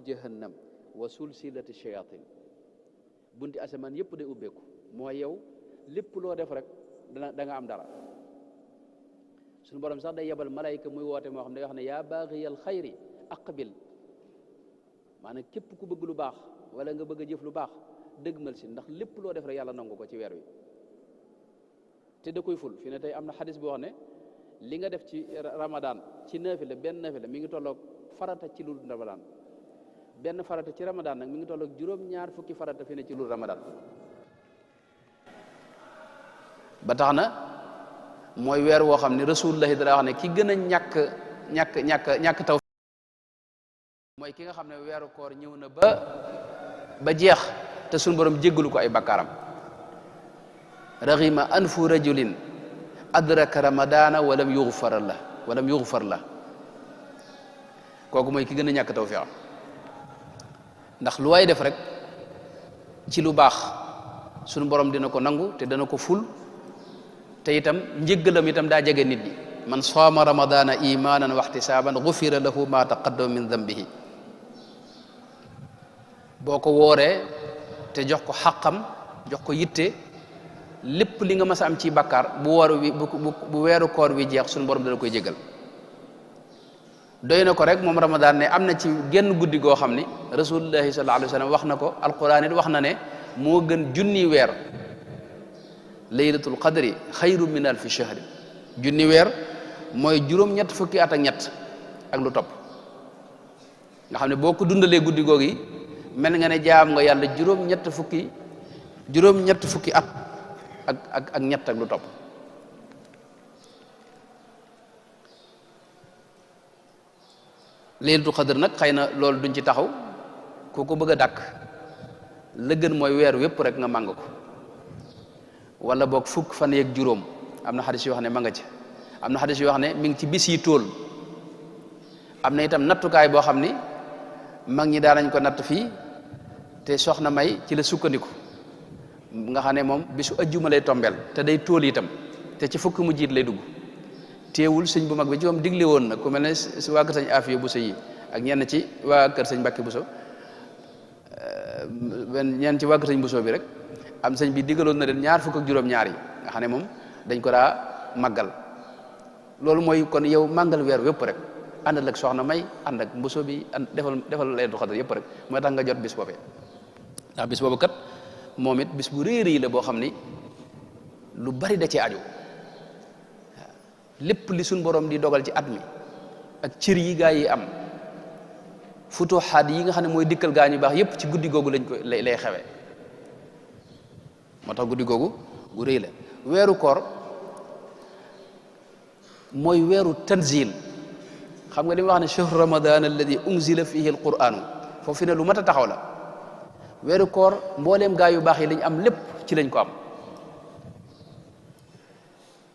jahannam wa sulsilati shayatin bunti asamaan yëpp day ubbeeku mooy yow lépp loo def rek da nga am dara suñu borom sax day yebal malayka muy woote moo xam ne day wax ne yaa baaxiyal xayri aqbil maanaam képp ku bëgg lu baax wala nga bëgg a jëf lu baax dëgmal si ndax lépp loo def rek yàlla nangu ko ci weer wi te da koy ful fi ne tey am na xadis boo xam ne li nga def ci ramadan ci naafila benn naafila mi ngi tolloog farata ci lu ramadan benn farata ci ramadan nag mi ngi tolloog juróom-ñaar fukki farata fi ne ci lu ramadan ba tax na mooy weer woo xam ne rasulullahi dara wax ne ki gën a ñàkk taw mooy ki nga xam ne weeru koor ñëw na ba jeex te suñu borom jéggalu ko ay bakkaaram raghima anfu rajulin adraka ramadana walam yughfar la kooku mooy ki gën a ñàkk tawfiq ndax lu waay def rek ci lu baax suñu borom dina ko nangu te dana ko ful te itam njéggalam itam daa jege nit ñi man saama ramadana imanan wa ihtisaban ghufira lahu ma taqaddama min dhanbihi boo ko wooree te jox ko xaqam jox ko yitte lépp li nga mas a am ci bàkkaar bu weeru koor wi jeex suñu borom dana koy jégal doy na ko rek moom ramadan ne am na ci genn guddi goo xam ni rasulullahi sallallahu alayhi wa sallam wax na ko alquran it wax na ne moo gën junni weer laylatul qadri xayru min alfi shahri junni weer mooy juróom-ñett fukki at ak ñett ak lu topp nga xam ne boo ko dundalee guddi googu yi mel nga ne jaam nga yàlla juróom-ñett fukki at ak ñett ak lu topp laylatul qadr nag xëy na loolu duñ ci taxaw ku ko bëgg a dàkk la gën mooy weer wépp rek nga màng ko wala boog fukk fan yeeg juróom am na xadis yoo xam ne ma nga ci am na xadis yoo xam ne mi ngi ci bis yi tóol am na itam nattukaay boo xam ni mag ñi daanañ ko natt fii te soxna may ci la sukkandiku nga xam ne moom bisu ajjuma lay tombeel te day tóol itam te ci fukk mu jiit lay dugg teewul sëñ bu mag bi ci moom digle woon na ku mel ne si waa kër sëñ Afiya Buso yi ak ñenn ci waa kër sëñ Mbàkke Buso ñenn ci waa kër sëñ Buso bi rek am sëñ bi digaloon na leen ñaar fukk ak juróom-ñaar yi nga xam ne moom dañ ko daa màggal loolu mooy kon yow màggal weer wépp rek àndal ak soxna may ànd ak Buso bi defal Laylatul Qadr yëpp rek mooy tax nga jot bis boobee ndax bis boobu kat moom it bis bu réer la boo xam ni lu bari da ci aju lépp li suñ borom di dogal ci at mi ak cër yi gaa yi am futuxaat yi nga xam ne mooy dikkal gaa ñu baax yépp ci guddi googu lañ ko lay xewee moo tax guddi googu gu rëy la weeru koor mooy weeru tanzil xam nga li ma wax ne shahru ramadan alladi unzila fihi alquranu foofu ne lu mat a taxaw la weeru koor mbooleem gaa yu baax yi lañ am lépp ci lañ ko am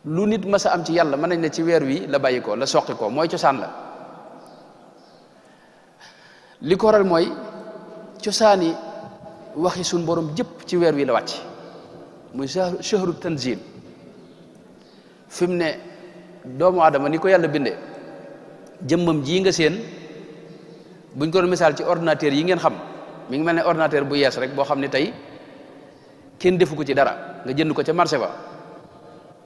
lu nit mas a am ci yàlla mën nañ ne ci weer wi la bàyyi ko la soqi ko mooy cosaan la li ko waral mooy cosaani waxi suñ borom jëpp ci weer wi la wàcc muy shahru tanzil fi mu ne doomu aadama ni ko yàlla bindee jëmmam jii nga seen buñ ko doon misaal ci ordinateur yi ngeen xam mi ngi mel ne ordinateur bu yees rek boo xam ne tey kenn defu ko ci dara nga jënd ko ca marché ba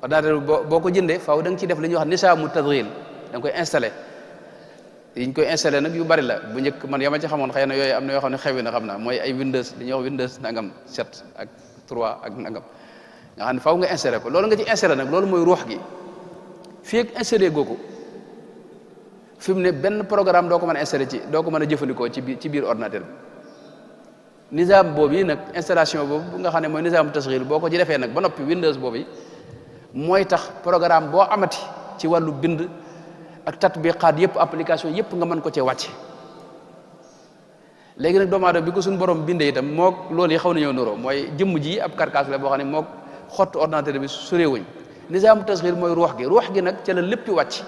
ordinateur boo ko jëndee faaw da nga ciy def li ñuy wax nisaamu tadghil da nga koy installé yiñ koy installé nag yu bari la bu njëkk man yama ci xamoon xëy na yooyu am na yoo xam ne xewi na xam naa mooy ay Windows li ñuy wax Windows nangam 7 ak 3 ak nangam nga xam ne faaw nga installé ko loolu nga ci installé nag loolu mooy ruux gi fii ak installé googu fi mu ne benn programme doo ko mën a installé doo ko mën a jëfandikoo ci biir ordinateur bi nizaam boobu yi nag installation boobu nga xam ne mooy nisaamu tasghil boo ko ci defee nag ba noppi Windows boobu mooy tax programme boo amati ci wàllu bind ak tatbiqaat yëpp application yëpp nga mën ko cee wàcce léegi nag doomu aadama bi ko suñu borom bindee itam moog loolu yi xaw nañoo nuroo mooy jëmm ji ab carcasse la boo xam ne moog xottu ordinateur bi soreewuñ nisaamu tasghil mooy ruux gi nag ca la lépp wàcc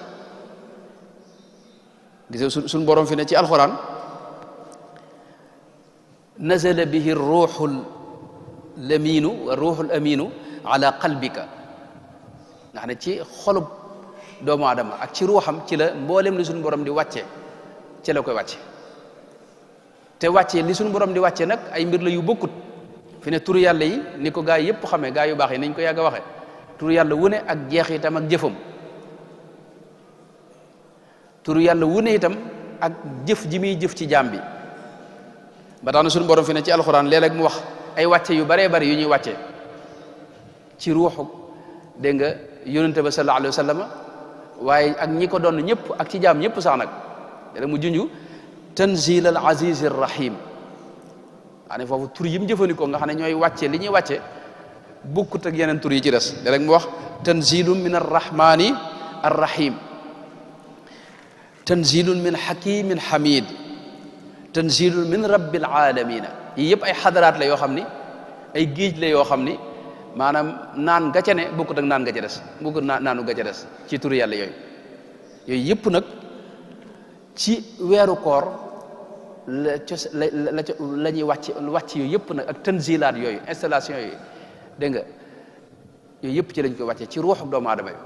gis suñu borom fi ne ci alxuraan nazala bihi ruuxul laminu wa ruuxul aminu ala qalbika nga xam ne ci xolub doomu aadama ak ci ruuxam ci la mboolem li suñu borom di wàcce ci la koy wàcce te wàccee li suñu borom di wàcce nag ay mbir la yu bokkut fi ne turu yàlla yi ni ko gaa yi yëpp xamee gaa yu baax yi nañ ko yàgg a waxe turu yàlla wu ne ak jeexitam ak jëfam turu yàlla wu ne itam ak jëf ji muy jëf ci jaam bi ba tax na suñu borom fi ne ci alxuraan léeg-léeg mu wax ay wàcce yu baree bari yu ñuy wàcce ci ruuxu dégg nga yonente ba sallallahu alayhi wa sallam waaye ak ñi ko doon ñëpp ak ci jaam ñëpp sax nag léeg mu junju tanzil al aziz ar rahim ane foofu tur yi mu jëfandikoo nga xam ne ñooy wàcce li ñuy wàcce bukkut ak yeneen tur yi ci des léeg mu wax tanzilun min ar rahmani ar rahim tanzilun min hakimin hamid tanzilun min rabbil alamina yi yëpp ay xadaraat la yoo xam ni ay géej la yoo xam ni maanaam naan ga ca ne bokkut ak naan ga ca des bokkut naanu ga ca des ci turu yàlla yooyu yëpp nag ci weeru koor la ñuy wàcc yooyu yëpp nag ak tanzilaat yooyu installation yooyu dégg nga yooyu yëpp ci lañ koy wàcce ci ruuxu doomu aadama yi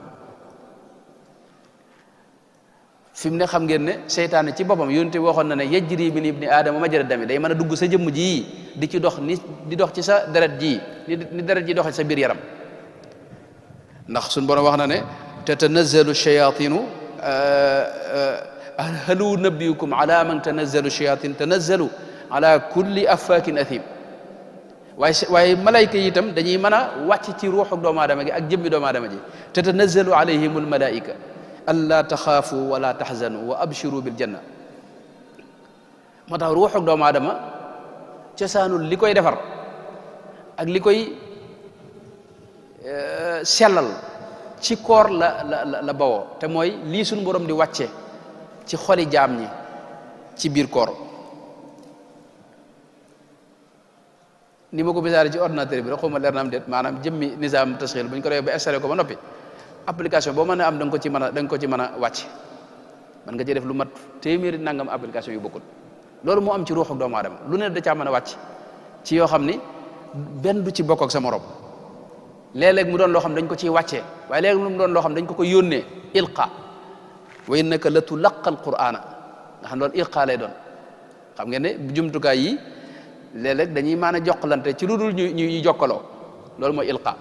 fi mu ne xam ngeen ne seytaane ci boppam yonent waxoon na ne yajri min ibni aadama majra dami day mën a dugg sa jëmm ji di ci dox ni di dox ci sa deret ji ni deret ji doxee sa biir yaram ndax suñu borom wax na ne tatanazzalu shayatinu halu nabiyukum ala man tanazzalu shayatin tanazzalu ala kulli affakin athim waaye malayka yi itam dañuy mën a wàcc ci ruuxu doomu aadama gi ak jëmmi doomu aadama ji tatanazzalu alayhimul malaika alla taxaafu wala taxzanu wa abshiru bil janna moo tax ruuxu doomu aadama cosaanul li koy defar ak li koy sellal ci koor la bawoo te mooy lii suñu borom di wàcce ci xoli jaam ñi ci biir koor ni ma ko bisaare ci ordinateur bi rek xaw ma leer na am déet maanaam jëmmi nizaam tasxiil bu ñu ko defee ba installé ko ba noppi application boo mën a am da nga ko ci mën a wàcc man nga ci def lu mat téeméeri nangam application yu bokkul loolu moo am ci ruuxu doomu aadama lu ne da caa mën a wàcc ci yoo xam ni benn du ci bokk ak sa morom léeg-léeg mu doon loo xam dañ ko ciy wàccee waaye léeg mu doon loo xam dañ ko koy yónnee ilqa wa innaka la tulaqa al qur'ana nga xam loolu ilqa lay doon xam ngeen ne jumtukaay yi léeg-léeg dañuy mën a jokkalante ci lu dul ñu jokkaloo loolu mooy ilqa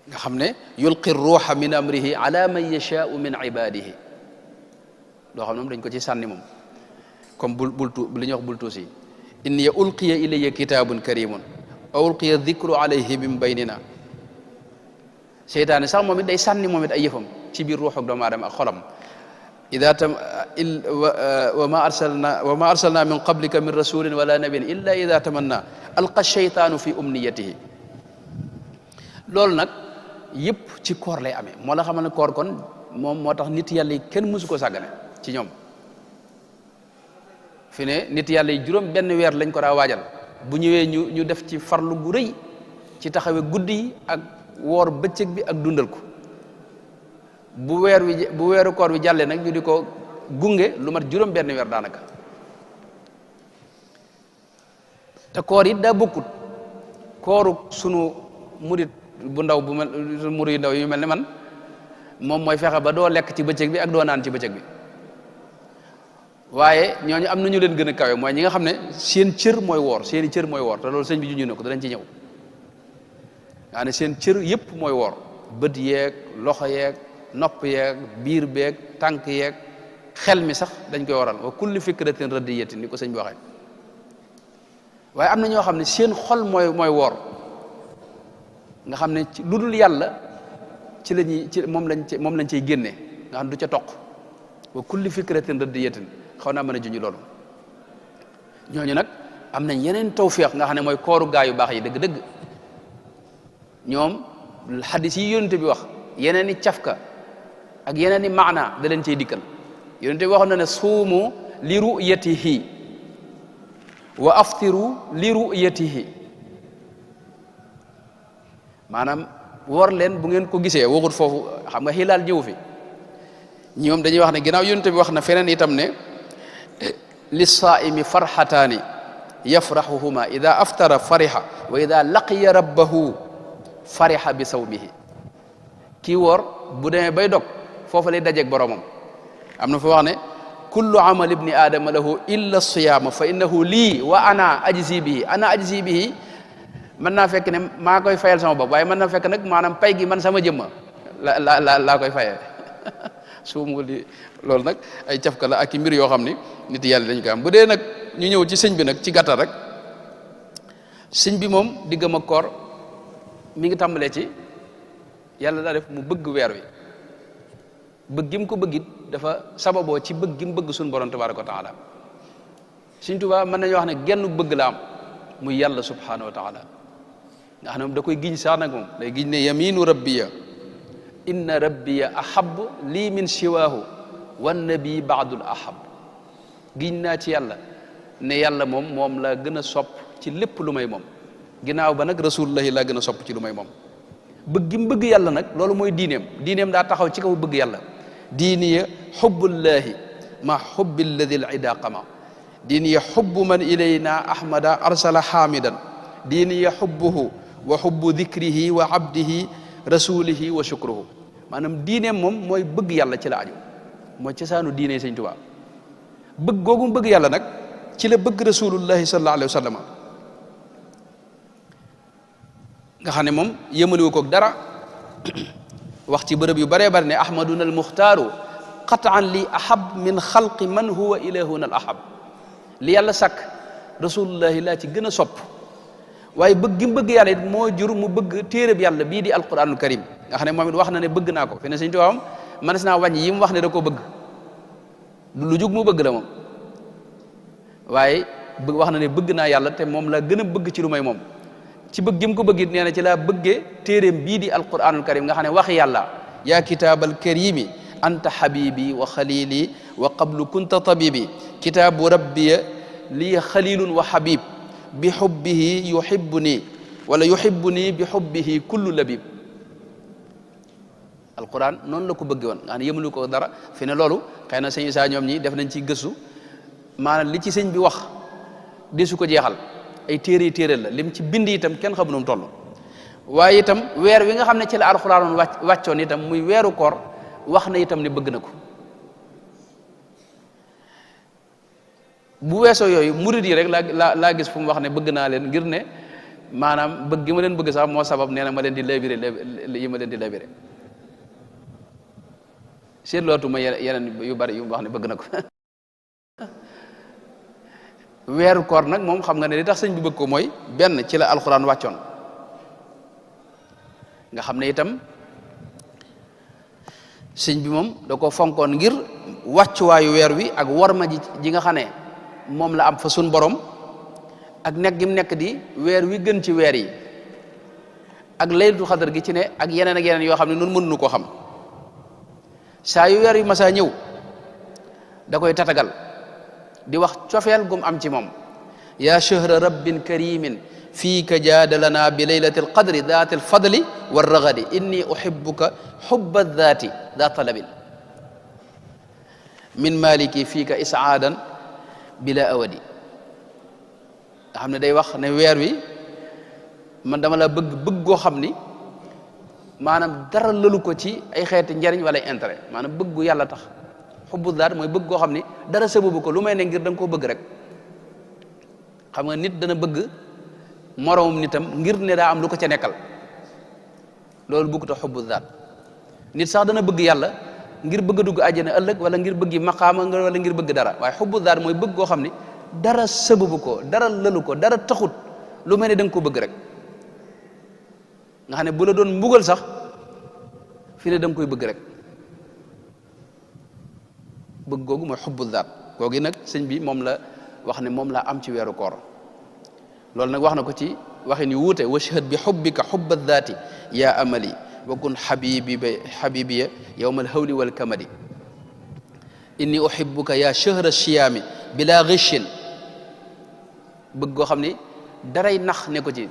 nga xam ne yulqi ruuxa min amrihi ala man yashaau min ibadihi loo xam ne moom dañ ko ci sànni moom comme bultu li ñuy wax bultuus yi inni ulqiya ilayya kitabun karimun aw ulqiya dhikru alayhi min baynina seytaane sax moom it day sànni moom it ay yëfam ci biir ruuxu doomu aadama ak xolam wa ma arsalna min qablika min rasulin wala nabiyin illa ida tamanna alqa sheytaanu fi umniyatihi loolu nag yëpp ci koor lay amee moo la xamal ne koor kon moom moo tax nit yàlla yi kenn mësu ko sàggane ci ñoom fi ne nit yàlla yi juróom benn weer lañ ko daa waajal bu ñëwee ñu def ci farlu gu rëy ci taxawe guddi yi ak woor bëccëg bi ak dundal ko bu weeru koor wi jàllee nag ñu di ko gunge lu mat juróom benn weer daanaka te koor it daa bokkut kooru sunu murit bu ndaw bu mel murit yu ndaw yu mel ne man moom mooy fexe ba doo lekk ci bëccëg bi ak doo naan ci bëccëg bi waaye ñooñu am na ñu leen gën a kawe mooy ñi nga xam ne seen cër mooy woor seeni cër mooy woor te loolu sëñ bi junj na ko danañ ci ñëw yaa ne seen cër yëpp mooy woor bët yeeg loxo yeeg nopp yeeg biir beeg tànk yeeg xel mi sax dañ koy waral wa kulli fikratin radiyatin ni ko sëñ bi waxee waaye am na ñoo xam ne seen xol mooy woor nga xam ne lu dul yàlla ci moom lañ ciy génne nga xam du ca toq wa kulli fikratin radiyatin xaw naa mën a junj loolu ñooñu nag am nañ yeneen tawfiq nga xam ne mooy kooru gaa yu baax yi dëgg-dëgg ñoom xadis yi yonente bi wax yeneen i cafka ak yeneen i maana da leen cay dikkal yonente bi waxoon na ne suumu li ru'yatihi wa aftiru li ru'yatihi maanaam woor leen bu ngeen ko gisee waxut foofu xam nga xilaal ñëw fi ñoom dañuy wax ne ginnaaw yonente bi wax na feneen itam ne lissaa'imi farxataani yafraxuhuma ida aftara farixa wa ida laqiya rabbahu farixa bi sawmihi kii woor bu demee bay dog foofu lay dajeeg boromam am na fa wax ne kullu amal ibni aadama lahu illa siyaama fa innahu lii wa ana ajzi bihi mën naa fekk ne maa koy fayal sama bopp waaye mën naa fekk nag maanaam pay gi man sama jëmma laa koy fayee suumu li loolu nag ay cafka la ak i mbir yoo xam ni nit yàlla dañu ko am bu dee nag ñu ñëw ci sëñ bi nag ci gàttal rek sëñ bi moom diggam ak koor mi ngi tàmbalee ci yàlla daa def mu bëgg weer wi bëgg gi mu ko bëggit dafa sababoo ci bëgg gi mu bëgg suñu borom tabaaraka wa taala Sëñ Tuubaa mën nañu wax ne genn bëgg la am muy yàlla subhaanahu wa taala nga xam ne moom da koy giñ sax nag moom day giñ ne yaminu rabbiya inna rabbiya ahab lii min siwaahu wan nabi baadul ahab giñ naa ci yàlla ne yàlla moom la gën a sopp ci lépp lu may moom ginnaaw ba nag rasulullahi laa gën a sopp ci lu may moom bëgg gi mu bëgg yàlla nag loolu mooy diineem daa taxaw ci kaw bëgg yàlla diiniya xubbullahi ma xubbi alladi al ida qama diiniya xubbu man ilayna ahmada arsala xaamidan diiniya xubbuhu wa xubbu dikrihi wa abdihi rasulihi wa shukruhu maanaam diineem moom mooy bëgg yàlla ci la aju mooy cosaanu diine Sëñ Tuubaa bëgg googu mu bëgg yàlla nag ci la bëgg rasulullahi sallallahu alayhi wa sallam nga xam ne moom yëmaliwu koog dara wax ci bërëb yu baree bari ne ahmaduna al muxtaaru qataan li ahab min xalqi man huwa ilahuna al ahab li yàlla sàkk rasulullahi laa ci gën a sopp waaye bëgg gi mu bëgg yàlla it moo jur mu bëgg téereb yàlla bii di alquranul karim nga xam ne moom it wax na ne bëgg naa ko fi ne Sëñ Tuubaa mënees naa wàññi yi mu wax ne da koo bëgg lu jug mu bëgg la moom waaye wax na ne bëgg naa yàlla te moom la gën a bëgg ci lu may moom ci bëgg gi mu ko bëgg it nee na ci laa bëggee téeréem bii di alquranul karim nga xam ne waxi yàlla yaa kitaabal karimi anta habibi wa xalili wa qablu kunta tabibi kitaabu rabbiya lii xalilun wa habib bi xubbihi yuhibbuni wala yuhibbuni bi xubbihi kullu labib alquran noonu la ko bëgge woon nga xam ne yëmalu ko dara fi ne loolu xëy na sëñ Isaa ñoom ñi def nañ ci gëstu maanaam li ci sëñ bi wax desu ko jeexal ay téere la lim ci bind itam kenn xamu nu mu toll waaye itam weer wi nga xam ne ci la alxuraan wàccoon itam muy weeru koor wax na itam ne bëgg na ko bu weesoo yooyu murid yi rek laa gis fu mu wax ne bëgg naa leen ngir ne maanaam bëgg gi ma leen bëgg sax moo sabab nee na ma leen di labiré yi ma leen di labiré seetlootu ma yeneen yu bari yu mu wax ne bëgg na ko weeru koor nag moom xam nga ne li tax sëñ bi bëgg ko mooy benn ci la alxuraan wàccoon nga xam ne itam sëñ bi moom da ko fonkoon ngir wàccuwaayu weer wi ak worma ji nga xam ne moom la am fa sun borom ak nekk gi mu nekk di weer wi gën ci weer yi ak laylatul xadar gi ci ne ak yeneen yoo xam ne noonu mënuñu koo xam saa yu weer yu masaa ñëw da koy tatagal di wax cofeel gum am ci moom yaa shahra rabbin karimin fiika jaadalana bi laylati alqadri daati alfadli warragadi inni uhibbuka hubba daati daa talabin min maliki fiika isaadan bila awadi nga xam ne day wax ne weer wi man dama la bëgg goo xam ni maanaam dara lalu ko ci ay xeeti njariñ wala intérêt maanaam bëggu yàlla tax xubbu daat mooy bëgg goo xam ni dara sababu ko lu may ne ngir da nga koo bëgg rek xam nga nit dana bëgg moroomum nitam ngir ne daa am lu ko ca nekkal loolu bëgg ta xubbu daat nit sax dana bëgg yàlla ngir bëgg a dugg àjjana ëllëg wala ngir bëgg maqaama wala ngir bëgg dara waaye xubbu daat mooy bëgg goo xam ni dara sababu ko dara lalu ko dara taxut lu mel ne da nga ko bëgg rek nga xam ne bu la doon mbugal sax fi ne da nga koy bëgg rek bëgg googu mooy xubbu daat googu nag sëñ bi moom la wax ne moom laa am ci weeru koor loolu nag wax na ko ci waxin yu wuute washhad bi xubbika xubba daati yaa amali wa kun xabibiya yowma alhawli walkamadi inni uhibbuka yaa shahra siyaami bila ghishin bëgg goo xam ni daray nax ne ko ci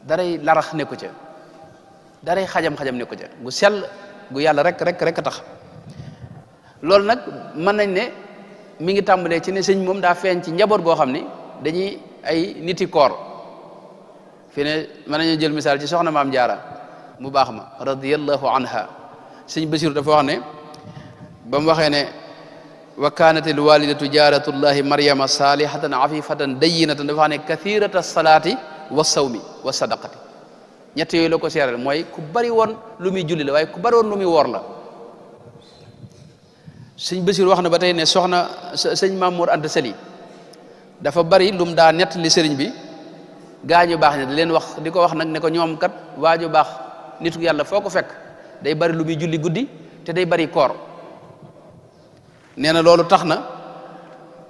daray larax ne ko ca daray xajam-xajam ne ko ca gu sell gu yàlla rek a tax loolu nag mën nañ ne mi ngi tàmbalee ci ne sëñ moom daa feeñ ci njaboot goo xam ni dañuy ay niti koor fi ne mën nañu jël misaal ci soxna maam jaara mu baax ma radiyallahu anha sëñ Basiru dafa wax ne ba mu waxee ne wa kaanatil walidatu jaaratullahi maryama salihatan afifatan dayyinatan dafa ne kathirata salaati wa sawmi wa sadaqati ñett yooyu la ko seeral mooy ku bari woon lu muy julli la waaye ku bari woon lu muy woor la sëñ Basiir wax na ba tey ne soxna sëñ Mamour Anta Sali dafa bari lum daa nett li sëriñ bi gaañu baax ne da leen wax di ko wax nag ne ko ñoom kat waaju baax nitu yàlla foo ko fekk day bari lu muy julli guddi te day bari koor nee na loolu tax na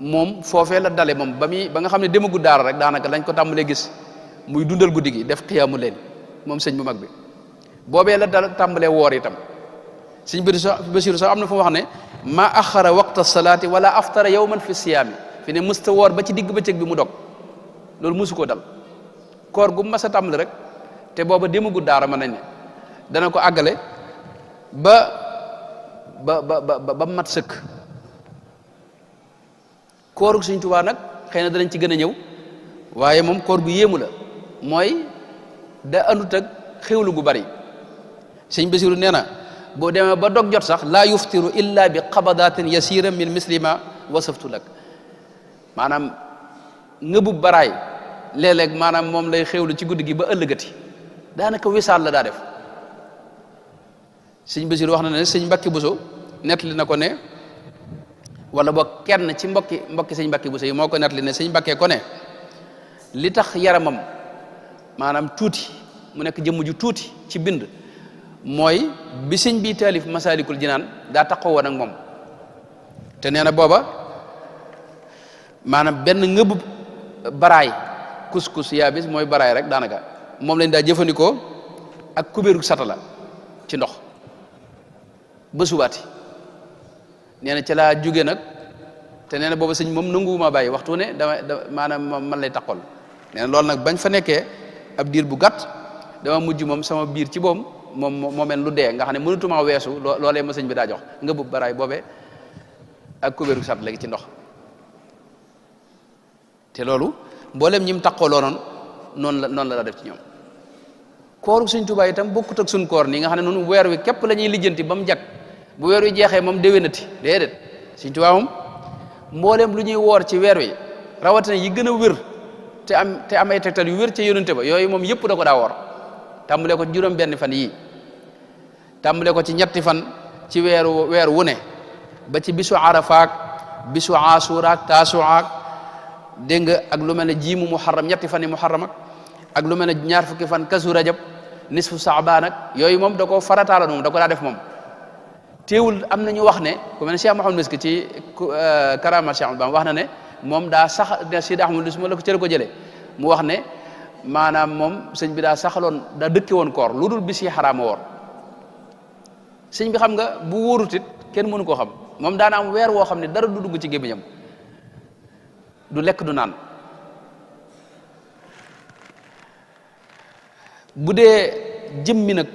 moom foofee la dale moom ba nga xam ne demagu daara rek daanaka lañ ko tàmbalee gis muy dundal guddi gi def xiyaamu leen moom sëñ bu mag bi boobee la dal tàmbalee woor itam sëñ Basiru sax am na fu wax ne ma axara waqta salaati wala aftara yawman fi siyaami fi ne musta woor ba ci digg bëccëg bi mu dog loolu musu ko dal koor gu mas a tàmbali rek te booba demagu daara mën nañ ne dana ko àggale ba mat sëkk kooru Sëñ Tuubaa nag xëy na danañ ci gën a ñëw waaye moom koor gu yéemu la mooy da andut ak xéwlu gu bari sëñ Basiru nee na boo demee ba dog jot sax laa yuftiru illa bi qabadatin yasira min mislima wasaftu lak maanaam ngëbub baraay léeg-léeg maanaam moom lay xéwlu ci guddi gi ba ëllëgati daanaka wisaal la daa def sëñ Basiru wax na ne sëñ Mbàkke Buso nettali na ko ne wala boog kenn ci mbokki sëñ Mbàkke Buso yi moo ko nettali ne sëñ Mbàkke ko ne li tax yaramam maanaam tuuti mu nekk jëmm ju tuuti ci bind mooy bi sëñ bi taalif Masaalikul Jinaan daa taxaw woon ak moom te nee na booba maanaam benn ngëbu baraay kus-kus yaa bis mooy baraay rek daanaka moom lañ daa jëfandikoo ak kubéeru satala ci ndox ba subaati nee na ca laa jóge nag te nee na booba sëñ moom nanguwuma bàyyi waxtu ne maanaam man lay taxol nee na loolu nag bañ fa nekkee ab diir bu gàtt dama mujj moom sama biir ci boom moom moo mel lu dee nga xam ne mënutuma weesu loolee ma sëñ bi daa jox nga bu baraay boobee ak kubéeru sat léegi ci ndox te loolu mboolem ñi mu taqooloo noonu la def ci ñoom kooru Sëñ Tuubaa itam bokkut ak suñ koor nii nga xam ne noonu weer wi képp la ñuy lijjanti ba mu jag bu weer wi jeexee moom déwénati déedéet Sëñ Tuubaa moom mboolem lu ñuy woor ci weer wi rawatina yi gën a wér te am ay tegtal yu wér ca yónente ba yooyu moom yëpp da ko daa woor tàmbale ko ci juróom benn fan yii tàmbale ko ci ñetti fan ci weer wu ne ba ci bisu arafaak bisu asuraak taasuaak dégg nga ak lu mel ne jiimu muharram ñetti fan yi muharram ak lu mel ne ñaar fukki fan kasu rajab nisfu saabaan ak yooyu moom da ko farataala moom da ko daa def moom teewul am na ñu wax ne ku mel ne Cheikh Mouhamadou Miski ci karama Cheikh Bam wax na ne moom daa sax Sidi Ahmad Lis ma la ko cële ko jëlee mu wax ne maanaam moom sëñ bi daa saxaloon daa dëkke woon koor lu dul bis yi xaraama woor sëñ bi xam nga bu wóorutit kenn mënu koo xam moom daana am weer woo xam ne dara du dugg ci gémmiñam du lekk du naan bu dee jëmmi nag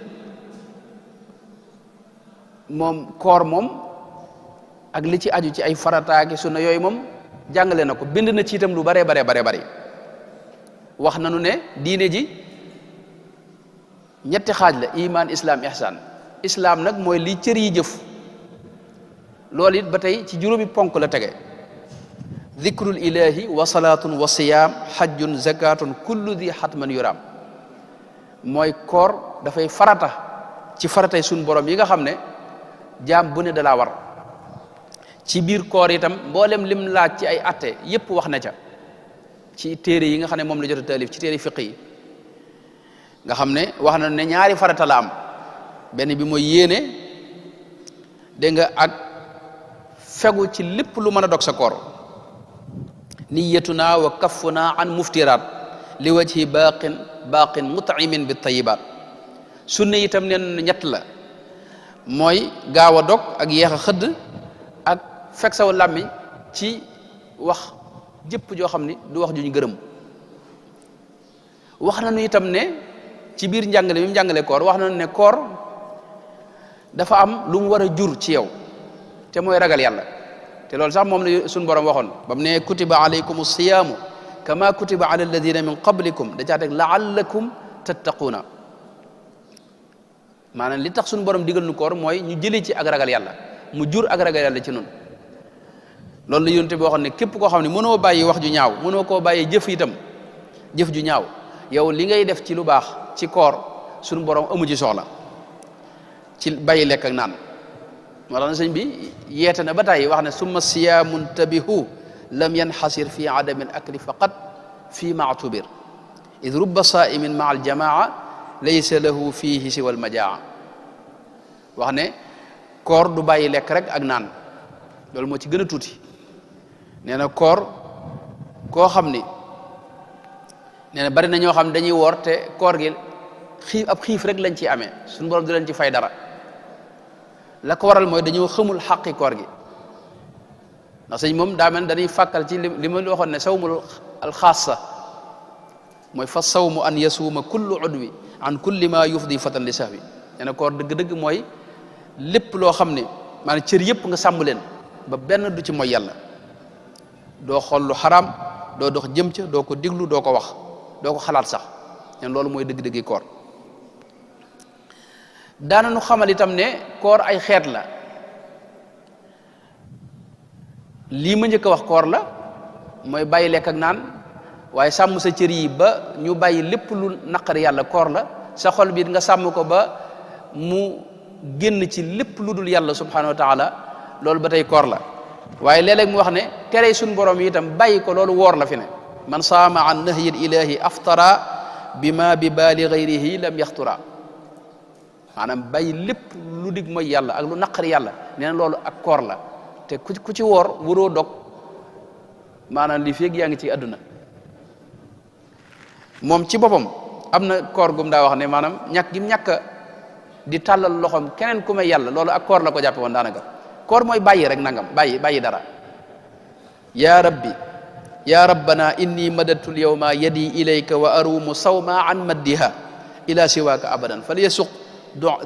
moom koor moom ak li ci aju ci ay farataaki sunna yooyu moom jàngale na ko bind na ci itam lu bare bari wax nanu ne diine ji ñetti xaaj la iman islam ihsan islam nag mooy li cër yi jëf loolu it ba tey ci juróomi ponk la tege dhikrul ilahi wa salaatun wa siyaam hajjun zakatun kullu di hatman yuram mooy koor dafay farata ci faratay suñ borom yi nga xam ne jaam bu ne dalaa war ci biir koor itam mboolem lim laaj ci ay atte yépp wax na ca ci téere yi nga xam ne moom la jot a taalif ci téere fiq yi nga xam ne wax na ne ñaari farata la am benn bi mooy yéene dégg nga ak fegu ci lépp lu mën a dog sa koor niyatuna wa kaffuna an muftiraat li wajhi baaqin mut'imin bi tayibaat sunna itam neen ñett la mooy gaaw a dog ak yeex a xëdd ak fekk saw làmmiñ ci wax jëpp joo xam ni du wax juñ gërëm wax nañu itam ne ci biir njàngale mi mu njàngale koor wax nañu ne koor dafa am lu mu war a jur ci yow te mooy ragal yàlla te loolu sax moom la suñu borom waxoon ba mu ne kutiba alaykum siyaamu kama kutiba ala alladina min qablikum da caa teg laallakum tattaquuna maanaam li tax suñu borom digal nu koor mooy ñu jëlee ci ak ragal yàlla mu jur ak ragal yàlla ci nun loolu la yonent bi waxoon ne képp koo xam ne mënoo bàyyi wax ju ñaaw mënoo koo bàyyi jëf itam jëf ju ñaaw yow li ngay def ci lu baax ci koor suñu borom amu ci soxla ci bàyyi lekk ak naan moo tax na sëñ bi yeete na ba tàyyi wax ne summa siyaamun tabihu lam yanxasir fi adami al akli faqat fi maatubir id rubba saimin maa aljamaa laysa lahu fihi siwa almajaa wax ne koor du bàyyi lekk rek ak naan loolu moo ci gën a tuuti nee na koor koo xam ni nee na bari na ñoo xam ne dañuy woor te koor gi xiif rek lañ ci amee suñu borom du leen ci fay dara la ko waral mooy dañoo xamul xaqi koor gi ndax sëñ moom daa mel dañuy fàkkal ci li ma waxoon ne sawmul alxaasa mooy fa sawmu an yasuuma kullu udwi an kulli ma yufdi fatan li sahwi nee na koor dëgg-dëgg mooy lépp loo xam ne maanaam cër yëpp nga sàmm leen ba benn du ci mooy yàlla doo xool lu xaraam doo dox jëm ca doo ko diglu doo ko wax doo ko xalaat sax nen loolu mooy dëgg-dëggi koor daana nu xamal itam ne koor ay xeet la lii ma njëkk a wax koor la mooy bàyyi lekk ak naan waaye sàmm sa cër yi ba ñu bàyyi lépp lu naqari yàlla koor la sa xol bi nga sàmm ko ba mu génn ci lépp lu dul yàlla subhanahu wa taala loolu ba tey koor la waaye léeg-léeg mu wax ne tere suñ borom yi itam bàyyi ko loolu woor la fi ne man saama an nahyi ilahi aftara bima bi baali gayrihi lam yaxtura maanaam bàyyi lépp lu dig mooy yàlla ak lu naqari yàlla nee na loolu ak koor la te ku ci woor waroo dog maanaam li feeg yaa ngi ci àdduna moom ci boppam am na koor gum daa wax ne maanaam ñàkk gi ñàkk di tàllal loxoom keneen ku may yàlla loolu ak koor la ko jàppe woon daanaka koor mooy bàyyi rek nangam bàyyi dara ya rabbi ya rabbana inni madadtu l yawma yadi ilayka wa arumu sawma an maddiha ila siwaka abadan fal yasuq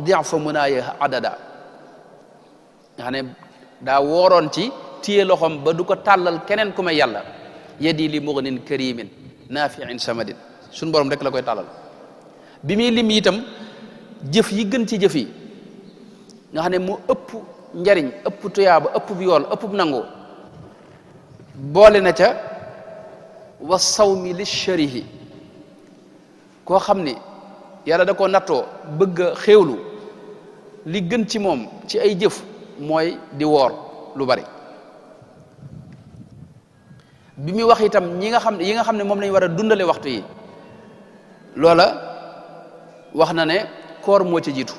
difa munaaya adada nga xam ne daa wooroon ci téye loxoom ba du ko tàllal keneen ku may yàlla yadi li mughnin karimin nafiin samadin suñu borom rek la koy tàllal bi muy lim itam jëf yi gën ci jëf yi nga xam ne mu ëpp njariñ ëpp tuyaaba ëpp bi yool ëpp nangu boole na ca wa sawmi li sharihi koo xam ni yàlla da koo nattoo bëgg a xéewlu li gën ci moom ci ay jëf mooy di woor lu bari bi muy wax itam yi nga xam ne moom lañu war a dundale waxtu yi loola wax na ne koor moo ci jiitu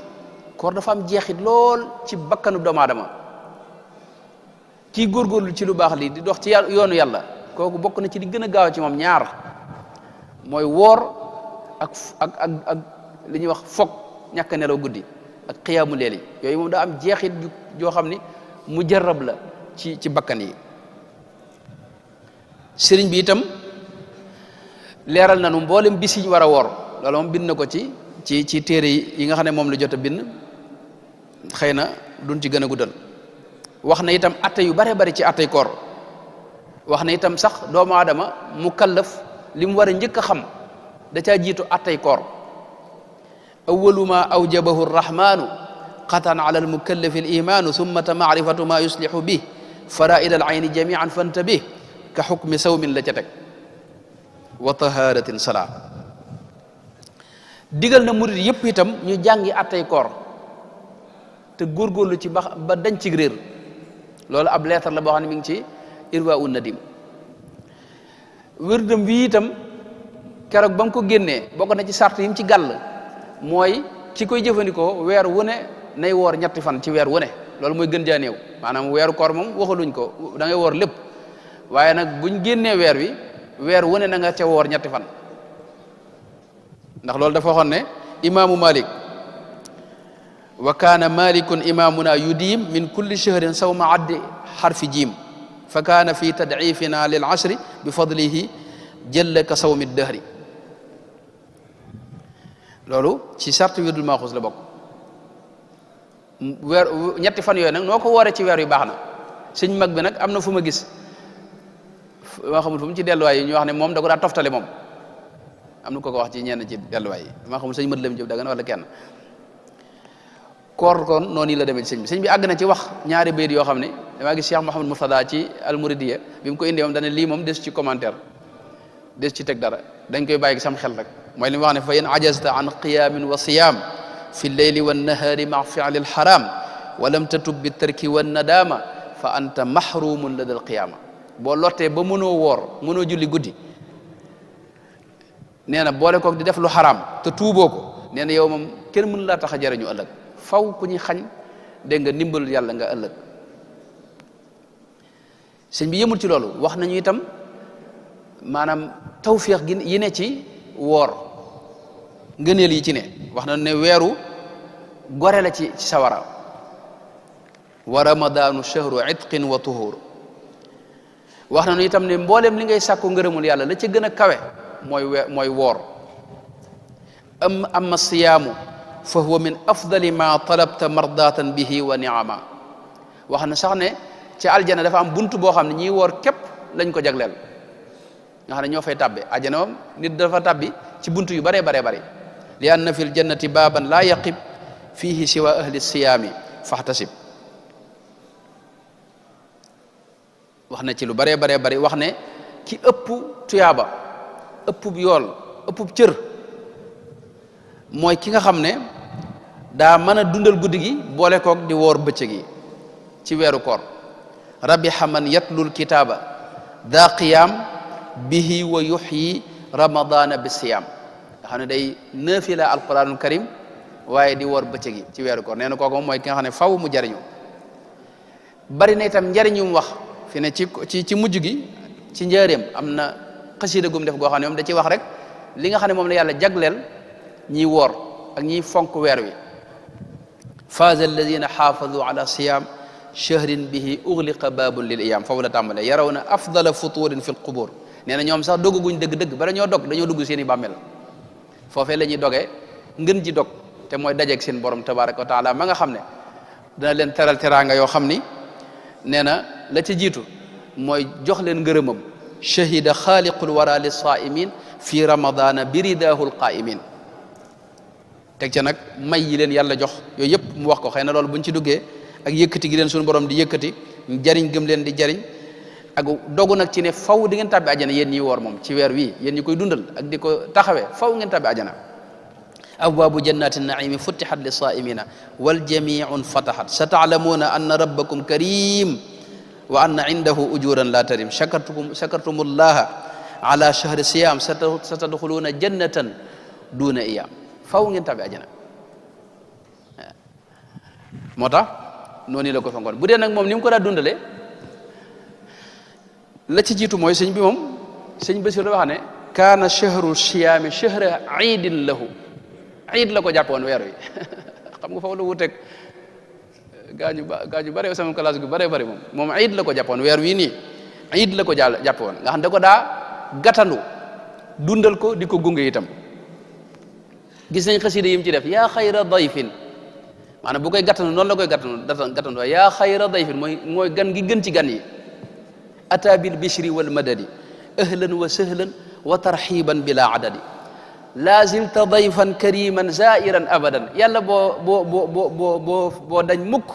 koor dafa am jeexit lool ci bakkanu doomu aadama kii góorgóorlu ci lu baax lii di dox ci yoonu yàlla kooku bokk na ci di gën a gaaw ci moom ñaar mooy woor ak li ñuy wax foog ñàkk nelaw guddi ak xiyaamu leeli yooyu moom daa am jeexit joo xam ni mu jarab la ci bakkan yi sëriñ bi itam leeral na nu mboolem bis yi ñu war a woor loolu moom bind na ko ci téere yi nga xam ne moom la jot a bind xëy na duñ ci gën a guddal wax na itam atte yu bare bari ci attey koor wax na itam sax doomu aadama mu kallaf li mu war a njëkk a xam da caa jiitu attey koor awalu ma awjabahu rrahmanu qatan ala almukallafi alimaanu summata maarifatu ma yuslihu bih faraida al ayni jamian fantabih ka xukmi sawmin la ca teg wa taharatin salaa digal na murid yëpp itam ñu jàngi attey koor te góorgóorlu ci ba dañ ci réer loolu ab leetar la boo xam ne mi ngi ci irwa un nadim wérdam wi itam keroog ba mu ko génnee bokk na ci sart yi mu ci gàll mooy ci koy jëfandikoo weer wu ne nay woor ñetti fan ci weer wu ne loolu mooy gën jaa néew maanaam weeru koor moom waxaluñ ko da ngay woor lépp waaye nag buñ génnee weer wi weer wu ne na nga ca woor ñetti fan ndax loolu dafa waxoon ne imaamu Malik wa kaana malikun imamuna yudiim min kulli shahrin sawma addi xarfi jiim fa kaana fi tadcifina lil ashri bi fadlihi jëlla ka sawmi dahri loolu ci sart wirdul maaxuus la bokk weer ñetti fan yooyu nag noo ko wooree ci weer yu baax na sëñ mag bi nag am na fu ma gis maa xamul fu mu ci delluwaay yi ñu wax ne moom da ko daa toftale moom am na ko wax ci ñenn ci delluwaay yi maa xamul sëñ mët lam jëb dagan wala kenn koor kon noonu la demee ci sëñ bi àgg na ci wax ñaari bayit yoo xam ne damaa gis Cheikh Mouhamadou Mourtada ci almuridiya bi mu ko indee moom dane lii moom des ci commentaire des ci teg dara dañ koy bàyyi sam xel rek mooy li mu wax ne fa in ajazta an qiyamin wa siyam fi lleyli wannahaari ma fi'li alxaram wa lam tatub bi tarki wannadama fa anta mahrumun lada alqiyama boo lottee ba mënoo woor mënoo julli guddi nee na boole koog di def lu xaraam te tuuboo ko nee na yow moom kenn mënu laa tax a jariñu ëllëg faw ku ñuy xañ dégg nga ndimbalul yàlla nga ëllëg sëñ bi yëmul ci loolu wax nañu itam maanaam tawfiix gi yi ne ci woor ngëneel yi ci ne wax nañu ne weeru gore la ci sawara wa ramadaanu shahru itqin wa tuhur wax nañu itam ne mbooleem li ngay sàkku ngërëmul yàlla la ca gën a kawe mooy woor amma siyaamu fa huwa min afdali ma talabta mardatan bihi wa niama wax na sax ne ci aljana dafa am buntu boo xam ne ñiy woor képp lañ ko jagleel nga xam ne ñoo fay tabbe aljana moom nit dafa tabbi ci buntu yu baree baree bari li anna fi ljannati baaban laa yaqib fihi siwa ahli siyaami fahtasib wax na ci lu baree baree bari wax ne ki ëpp tuyaaba ëpp yool ëpp cër mooy ki nga xam ne daa mën a dundal guddi gi boole koog di woor bëccëg yi ci weeru koor rabiha man yatlul kitaaba daa qiyaam bihi wa yuxyi ramadana bi siyaam nga xam ne day naafila alquranul karim waaye di woor bëccëg yi ci weeru koor nee na kooku mooy ki nga xam ne faw mu jariñu bari na itam njariñum wax fi ne ci mujj gi ci njëreem am na xasida gum def goo xam ne moom da ci wax rek li nga xam ne moom la yàlla jagleel ñiy woor ak ñiy fonk weer wi faaza alladina xaafadu ala siyam shahrin bihi ugliqa babun lil iyam foofu la tàmbalee yaraw na afdala futurin fi lqubur nee na ñoom sax dogguñ dëgg-dëgg bala ñoo dog dañoo dugg seen i bàmmeel foofee la ñuy dogee ngën ji dog te mooy dajeeg seen borom tabaraka wa taala ma nga xam ne dana leen teral teraanga yoo xam ni nee na la ca jiitu mooy jox leen ngërëmam shahida xaaliqul wara lis saimin fi ramadana biridaahu lqaimin teg ca nag may yi leen yàlla jox yooyu yëpp mu wax ko xëy na loolu buñ ci duggee ak yëkkati gi leen suñu borom di yëkkati jariñ gëm leen di jariñ ak dogu nag ci ne faw di ngeen tàbbi ajana yéen ñiy woor moom ci weer wii yéen ñi koy dundal ak di ko taxawee faw ngeen tàbbi ajana abwaabu jannati naimi futixat li saimina wal jamiun fatahat sa taalamuuna anna rabbakum karim wa anna indahu ujuran la tarim shakartumullaha ala shahri siyam sa tadxuluuna jannatan duna iyam faw ngeen tàbbi ajana moo tax noonu la ko fonkoon bu dee nag moom ni mu ko daa dundale la ci jiitu mooy sëñ bi moom sëñ Basiru wax ne kaana shahru siyaami shahra iidin lahu iid la ko jàppoon weer wi xam nga foofu la wuteeg gaañu bare sama classe gu bare bari moom iid la ko jàppoon weer wii nii iid la ko jàppoon nga xam da ko daa gàttandu dundal ko di ko gunge itam gis nañ xasida yim ci def yaa xayra dayfin maanaam bu koy gàttandu noonu la koy gàttandu waaye yaa xayra dayfin mooy gan gi gën ci gan yi ata bil bishri wal madadi ahlan wa sahlan wa tarxiban bila adadi laa zilta dayfan kariman zairan abadan yàlla boo dañ mukk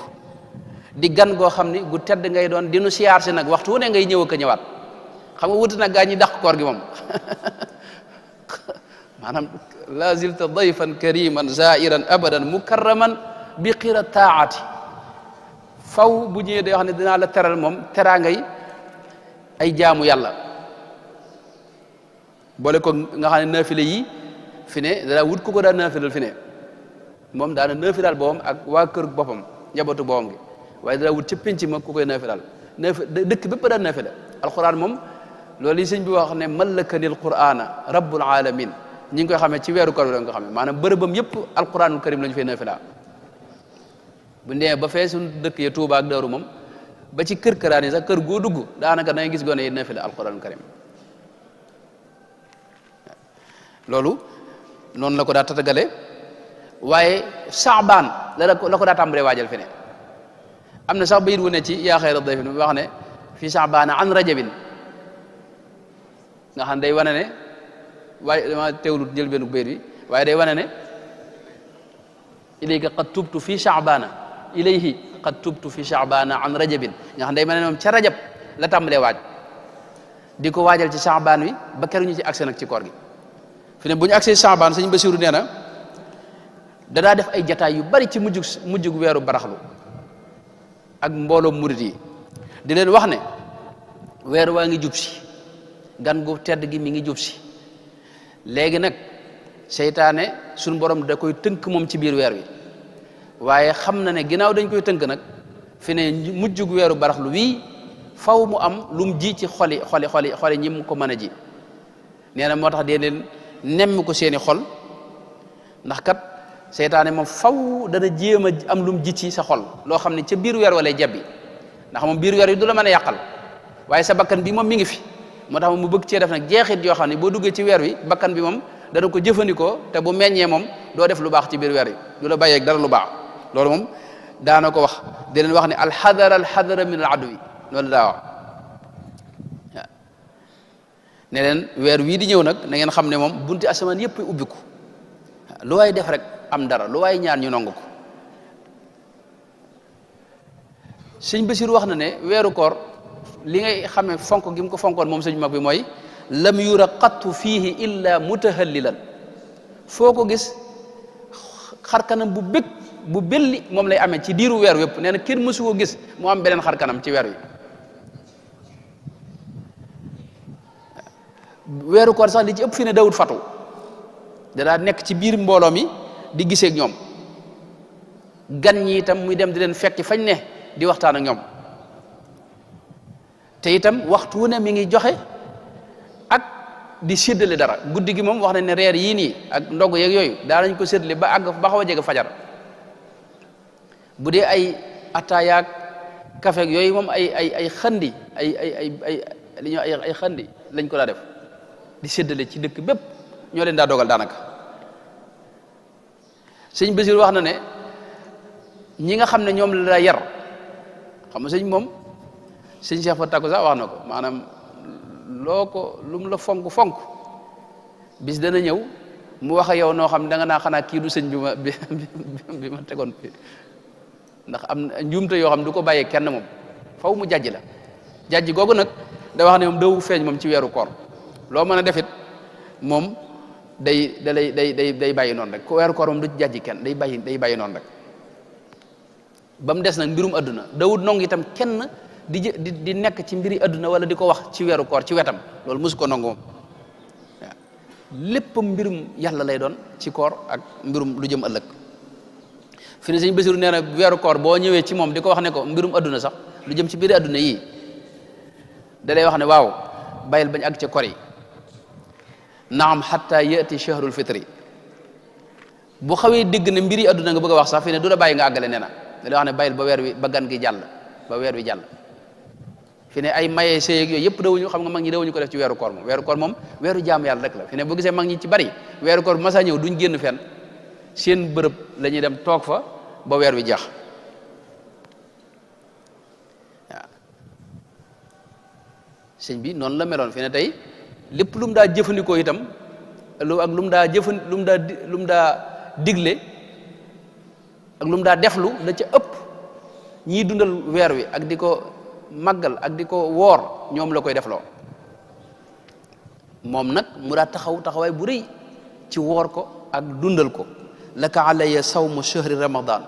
di gan goo xam ni gu tedd ngay doon dinu siyaar si nag waxtu wu ne ngay ñëw ak a ñëwaat xam nga wuti nag gaa ñi dàq koor gi moom maanaam laa zilta dayfan kariman zairan abadan mukarraman bi qira taati faw bu ñëwee day wax ne dinaa la teral moom teraa ngay ay jaamu yàlla boole ko nga xam ne naafile yi fi ne daa wut ku ko daa naafilal fi ne moom daana naafilal boppam ak waa kër boppam njabootu boppam gi waaye daa wut ca pénc ma ku koy naafilal dëkk bépp daa naafila alquran moom loolu yi sëñ bi wax ne mallakanil qur'ana rabbul alamin ñi ngi koy xamee ci weeru koor bi la nga ko xamee maanaam bërëbam yëpp alquranul karim la ñu fay naafila bu ndee ba fee suñu dëkk ya Tuuba ak Daaru moom ba ci kër këraan yi sax kër goo dugg daanaka da ngay gis gone yi naafila alquranul karim loolu noonu la ko daa tatagale waaye saabaan la ko daa tàmbalee waajal fi ne am na sax bayit wu ne ci yaa xayra dayfin wax ne fi saabaana an rajabin nga xam day wane ne waaye dama teewlut jël benn bayit bi waaye day wane ne ilayka qad tubtu fi sha'bana ilayhi qad tubtu fi sha'bana an rajabin nga xam day mel ne moom ca rajab la tàmbalee waaj di ko waajal ci sha'ban wi ba keroog ñu ci accès nag ci koor gi fi ne bu ñu accès sha'ban sëñ Basiru nee na danaa def ay jataay yu bari ci mujjug weeru baraxlu ak mbooloo murit yi di leen wax ne weer waa ngi jub si gan gu tedd gi mi ngi jub si léegi nag seytaane suñu borom da koy tënk moom ci biir weer wi waaye xam na ne ginnaaw dañ koy tënk nag fi ne mujjug weeru baraxlu wii faw mu am lu mu ji ci xoli ñi mu ko mën a ji nee na moo tax dee leen nemm ko seeni xol ndax kat seytaane moom faw dana jéem a am lu mu ji ci sa xol loo xam ne ca biir weer walay jabbi ndax moom biir weer wi du la mën a yàqal waaye sa bakkan bi moom mi ngi fi moo tax mu bëgg cee def nag jeexit yoo xam ne boo duggee ci weer wi bakkan bi moom dana ko jëfandikoo te bu meññee moom doo def lu baax ci biir weer wi du la bàyyeeg dara lu baax loolu moom daana ko wax di leen wax ne alxadara min al adwi loolu daa wax waaw ne leen weer wii di ñëw nag na ngeen xam ne moom bunti asamaan yëpp ubbiku lu waay def rek am dara lu waay ñaan ñu nangu ko sëñ Basiru wax na ne weeru koor li ngay xamee fonk gi mu ko fonkoon moom sëñ mag bi mooy lam yura qattu fiihi illa mutahallilan foo ko gis xarkanam bu bëgg bu belli moom lay amee ci diiru weer wépp nee na kenn mësu ko gis mu am beneen xarkanam ci weer wi weeru koor sax li ci ëpp fi ne dawut fatu danaa nekk ci biir mbooloo mi di gisee ak ñoom gan ñi itam muy dem di leen fekki fañ ne di waxtaan ak ñoom te itam waxtu wu ne mi ngi joxe ak di séddale dara guddi gi moom wax nañ ne reer yii nii ak ndog yeeg yooyu daa nañ ko séddale ba àgg ba xaw a jege fajar bu dee ay ataayaak kafeeg yooyu moom ay xandi li ñuy ay xandi lañ ko daa def di séddale ci dëkk bépp ñoo leen daa dogal daanaka sëñ Basiir wax na ne ñi nga xam ne ñoom la daa yar xam nga sëñ moom sëñ Cheikh Fatou Tacko sax wax na ko maanaam loo ko lu mu la fonk bis dana ñëw mu wax ak yow noo xam ne da nga naa xanaa kii du sëñ bi ma tegoon ndax am na njuumte yoo xam ne du ko bàyyee kenn moom faw mu jàjj la jàjj googu nag da wax ne moom dawu feeñ moom ci weeru koor loo mën a defit moom day bàyyi noonu rek ko weeru koor moom du ci jàjj kenn day bàyyi noonu rek ba mu des nag mbirum adduna dawut nong itam kenn di nekk ci mbiri adduna wala di ko wax ci weeru koor ci wetam loolu mosu ko nangu moom waaw lépp mbirum yàlla lay doon ci koor ak mbirum lu jëm ëllëg fi ne sëñ Basiru nee na weeru koor boo ñëwee ci moom di ko wax ne ko mbirum adduna sax lu jëm ci mbiri adduna yii da lay wax ne waaw bàyyil bañ àgg ca kor yi naam xatta yati shahrul fitri bu xawee dégg ne mbiri adduna nga bëgg a wax sax fi ne du la bàyyi nga àggale nee na da lay wax ne bàyyil ba weer wi ba gan gi jàll ba weer wi jàll fi ne ay maye séyeeg yooyu yëpp dawuñu xam nga mag ñi dawuñu ko def ci weeru koor moom weeru jaam yàlla rek la fi ne boo gisee mag ñi ci bari weeru koor bu masa ñëw duñ génn fenn seen bërëb la ñuy dem toog fa ba weer wi jeex waaw sëñ bi noonu la meloon fi ne tey lépp lu mu daa jëfandikoo itam lu mu daa digle ak lu mu daa deflu la ca ëpp ñii dundal weer wi ak di ko màggal ak di ko woor ñoom la koy defloo moom nag mu daa taxawaay bu rëy ci woor ko ak dundal ko laka alayya sawmu shahri ramadan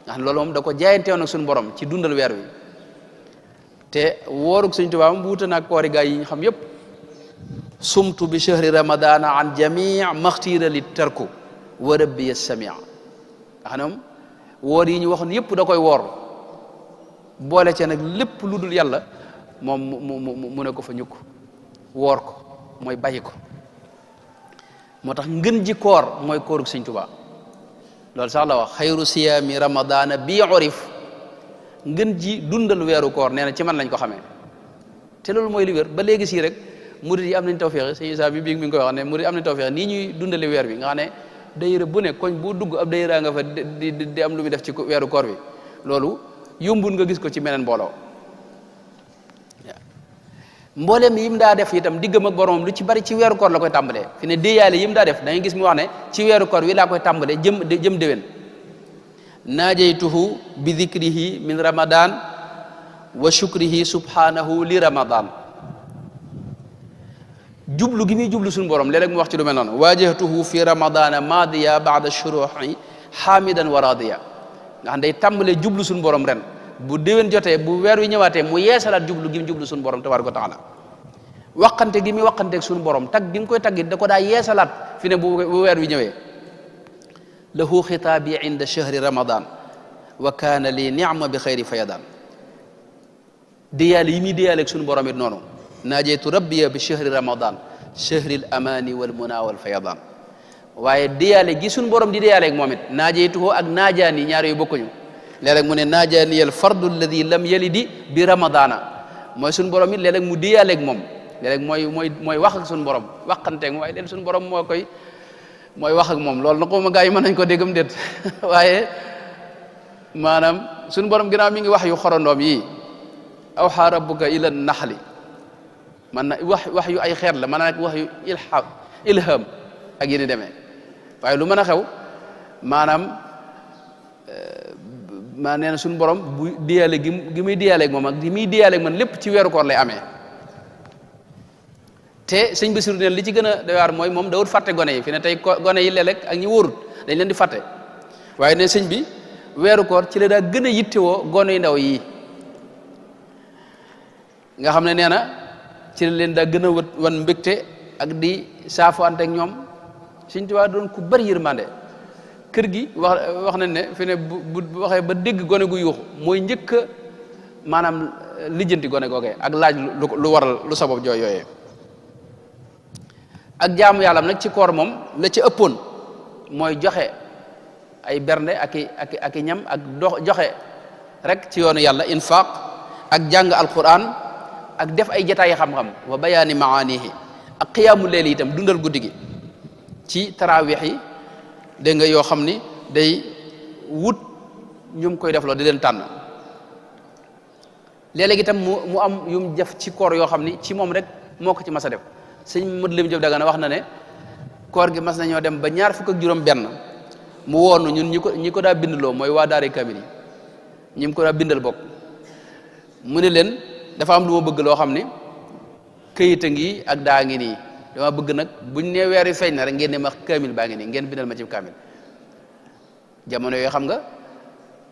nga xam ne loolu moom da ko jaayanteewoon ak suñu borom ci dundal weer wi te wooruk Sëñ Tuubaa moom bu wuute naag koori gaa yi ñu xam yépp sumtu bi shahri ramadana an jamii maxtiira li tarku wa rabbi samia nga xam ne moom woor yi ñu waxoon yépp da koy woor boole ca nag lépp lu dul yàlla moom mu ne ko fa ñukk woor ko mooy bàyyi ko moo tax ngën ji koor mooy koorug Sëñ Tuubaa loolu sax la wax xayru siyaami ramadana bi urif ngën ji dundal weeru koor nee na ci man lañ ko xamee te loolu mooy li wér ba léegi sii rek murid yi am nañ tawfeex sëñ Isaa bi mi ngi koy wax ne murid am nañ tawfeex nii ñuy dundale weer bi nga xam ne dayira bu ne koñ bu dugg ab dayira nga fa di am lu muy def ci weeru koor bi loolu yombul nga gis ko ci meneen mbooloo waaw mbooleem yim daa def itam diggam ak boromam lu ci bari ci weeru koor la koy tàmbalee fi ne déeyaale yim daa def da ngay gis mu wax ne ci weeru koor wi laa koy tàmbalee jëm déwén naajaytuhu bi dhikrihi min ramadan wa shukrihi subhanahu li ramadan jublu gi muy jublu suñu borom léeg-léeg mu wax ci lu mel noonu waajahtuhu fi ramadana madiya ba'da shuruhi hamidan wa radiya nga xam day tàmbalee jublu suñu borom ren bu déwén jotee bu weer wi ñëwaatee mu yeesalaat jublu gi mu jublu suñu borom tabaaraka wa taala waxante gi muy waxanteeg suñu borom tag gi mu koy taggi da ko daa yeesalaat fi ne bu weer wi ñëwee lahu xitaabi inda shahri ramadan wa kaana li ni'ma bi xayri fayadan diyaale yi muy diyaaleeg suñu borom it noonu naajeytu rabbiya bi shahri ramadan shahri al amani wal muna wal fayadan waaye diyaale gi suñu borom di diyaaleeg moom it naajeytuhu ak naajaani ñaar yu bokkuñu léeg-léeg mu ne naajaani al fardu alladi lam yalidi bi ramadana mooy suñu borom it léeg-léeg mu diyaaleeg moom léeg-léeg mooy wax ak suñu borom waxanteeg moom waaye léeg suñu borom mooy wax ak moom loolu na ko ma gaa yi mën nañ ko déggam déet waaye maanaam suñu borom ginnaaw mi ngi wax yu xorondoom yi awxa rabbuka ila naxli man na wax yu ay xeet la man na nag wax yu ilham ak yéni demee waaye lu mën a xew maanaam maa nee na suñu borom bu diyaale gi muy diyaaleeg moom ak gi muy diyaaleeg man lépp ci weeru koor lay amee te sëñ Basiru neen li ci gën a doy waar mooy moom dawut fàtte gone yi fi ne tey gone yi léeg-léeg ak ñi wóorut dañ leen di fàtte waaye ne sëñ bi weeru koor ci la daa gën a yittewoo gone yu ndaw yi nga xam ne nee na ci la leen daa gën a wan mbégte ak di saafuante ak ñoom Sëñ Tuubaa doon ku bari yërmande kër gi wax nañ ne fi ne bu waxee ba dégg gone gu yuuxu mooy njëkk a maanaam lijjanti gone googee ak laaj lu waral lu sabab jooy yooyee ak jaamu yàlla nag ci koor moom la ci ëppoon mooy joxe ay bernde ak i ñam ak joxe rek ci yoonu yàlla infaq ak jàng alquran ak def ay jataay xam-xam wa bayaani maanihi ak qiyaamu leeli itam dundal guddi gi ci tarawix yi dégg nga yoo xam ni day wut ñum koy def loo di leen tànn léeg-léeg itam mu am yum def ci koor yoo xam ni ci moom rek moo ko ci mas a def sëñ Modou Lim Diop Dagana wax na ne koor gi mas nañoo dem ba ñaar fukk ak juróom benn mu woonu ñun ñi ko daa bindloo mooy waa daare kamil yi ñi ko daa bindal bokk mu ne leen dafa am lu ma bëgg loo xam ni këyita ngi ak daa ngi nii dama bëgg nag buñ ne weer yu feeñ na rek ngeen ne ma kamil baa ngi nii ngeen bindal ma ci kamil jamono yooyu xam nga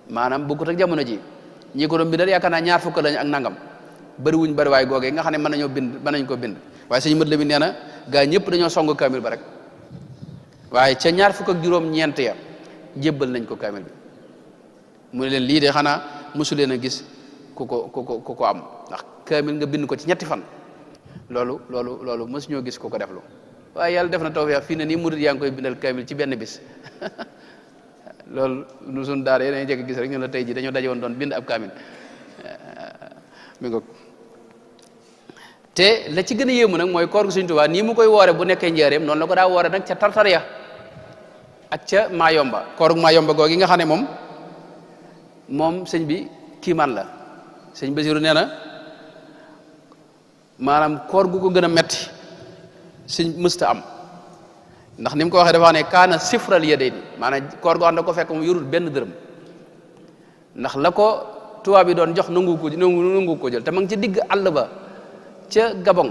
maanaam bokkut ak jamono ji ñi ko doon bindal yaakaar naa ñaar fukk lañ ak nangam bëri wuñ bëri waay googee nga xam ne mën nañ ko bind waaye sëñ Mat Lamin nee na gaa ñëpp dañoo song kamil ba rek waaye ca ñaar fukk ak juróom ñeent ya jébbal nañ ko kamil bi mu ne leen lii de xanaa mosu leen a gis ku ko am ndax kamil nga bind ko ci ñetti fan loolu mosu ñoo gis ku ko deflu waaye yàlla def na tawfeex fii ne nii murid yaa ngi koy bindal kamil ci benn bis loolu nu suñ daara dañuy jekk gis rek ñu la tey ji dañoo daje woon doon bind ab kamil mi ngo te la ci gën a yéemu nag mooy koor gu Sëñ Tuubaa nii mu koy woore bu nekkee njaareem noonu la ko daa woore nag ca tartar ya ak ca Maayomba koor gu Maayomba googi nga xam ne moom sëñ bi kiimaan la sëñ Basiru nee na maanaam koor gu ko gën a metti sëñ mësta am ndax ni mu ko waxee dafa wax ne kaana sifral yadayni maanaam koor goo xam ne ko fekk mu yorul benn dërëm ndax la ko tubaab bi doon jox nangu ko jël te ma ngi ci digg àll ba ca Gabon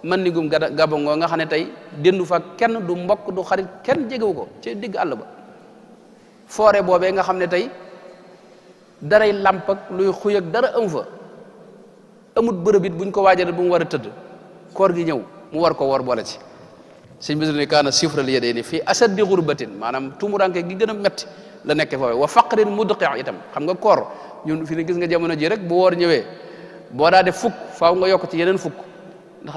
man nigum Gabon nga xam ne tey dendu fa kenn du mbokk du xarit kenn jegewu ko ca digg àll ba forêt boobee nga xam ne tey daray làmp ak luy xuy ak dara am fa amut bërëb it buñ ko waajal bu mu war a tëdd koor gi ñëw mu war ko woor boole ci sëñ bi ne kaana sifral yadayni fii asaddi xurbatin maanaam tumuranke gi gën a metti la nekke foofu wa faqrin mudqi itam xam nga koor ñun fi ne gis nga jamono ji rek bu woor ñëwee boo daa def fukk faaw nga yokk ci yeneen fukk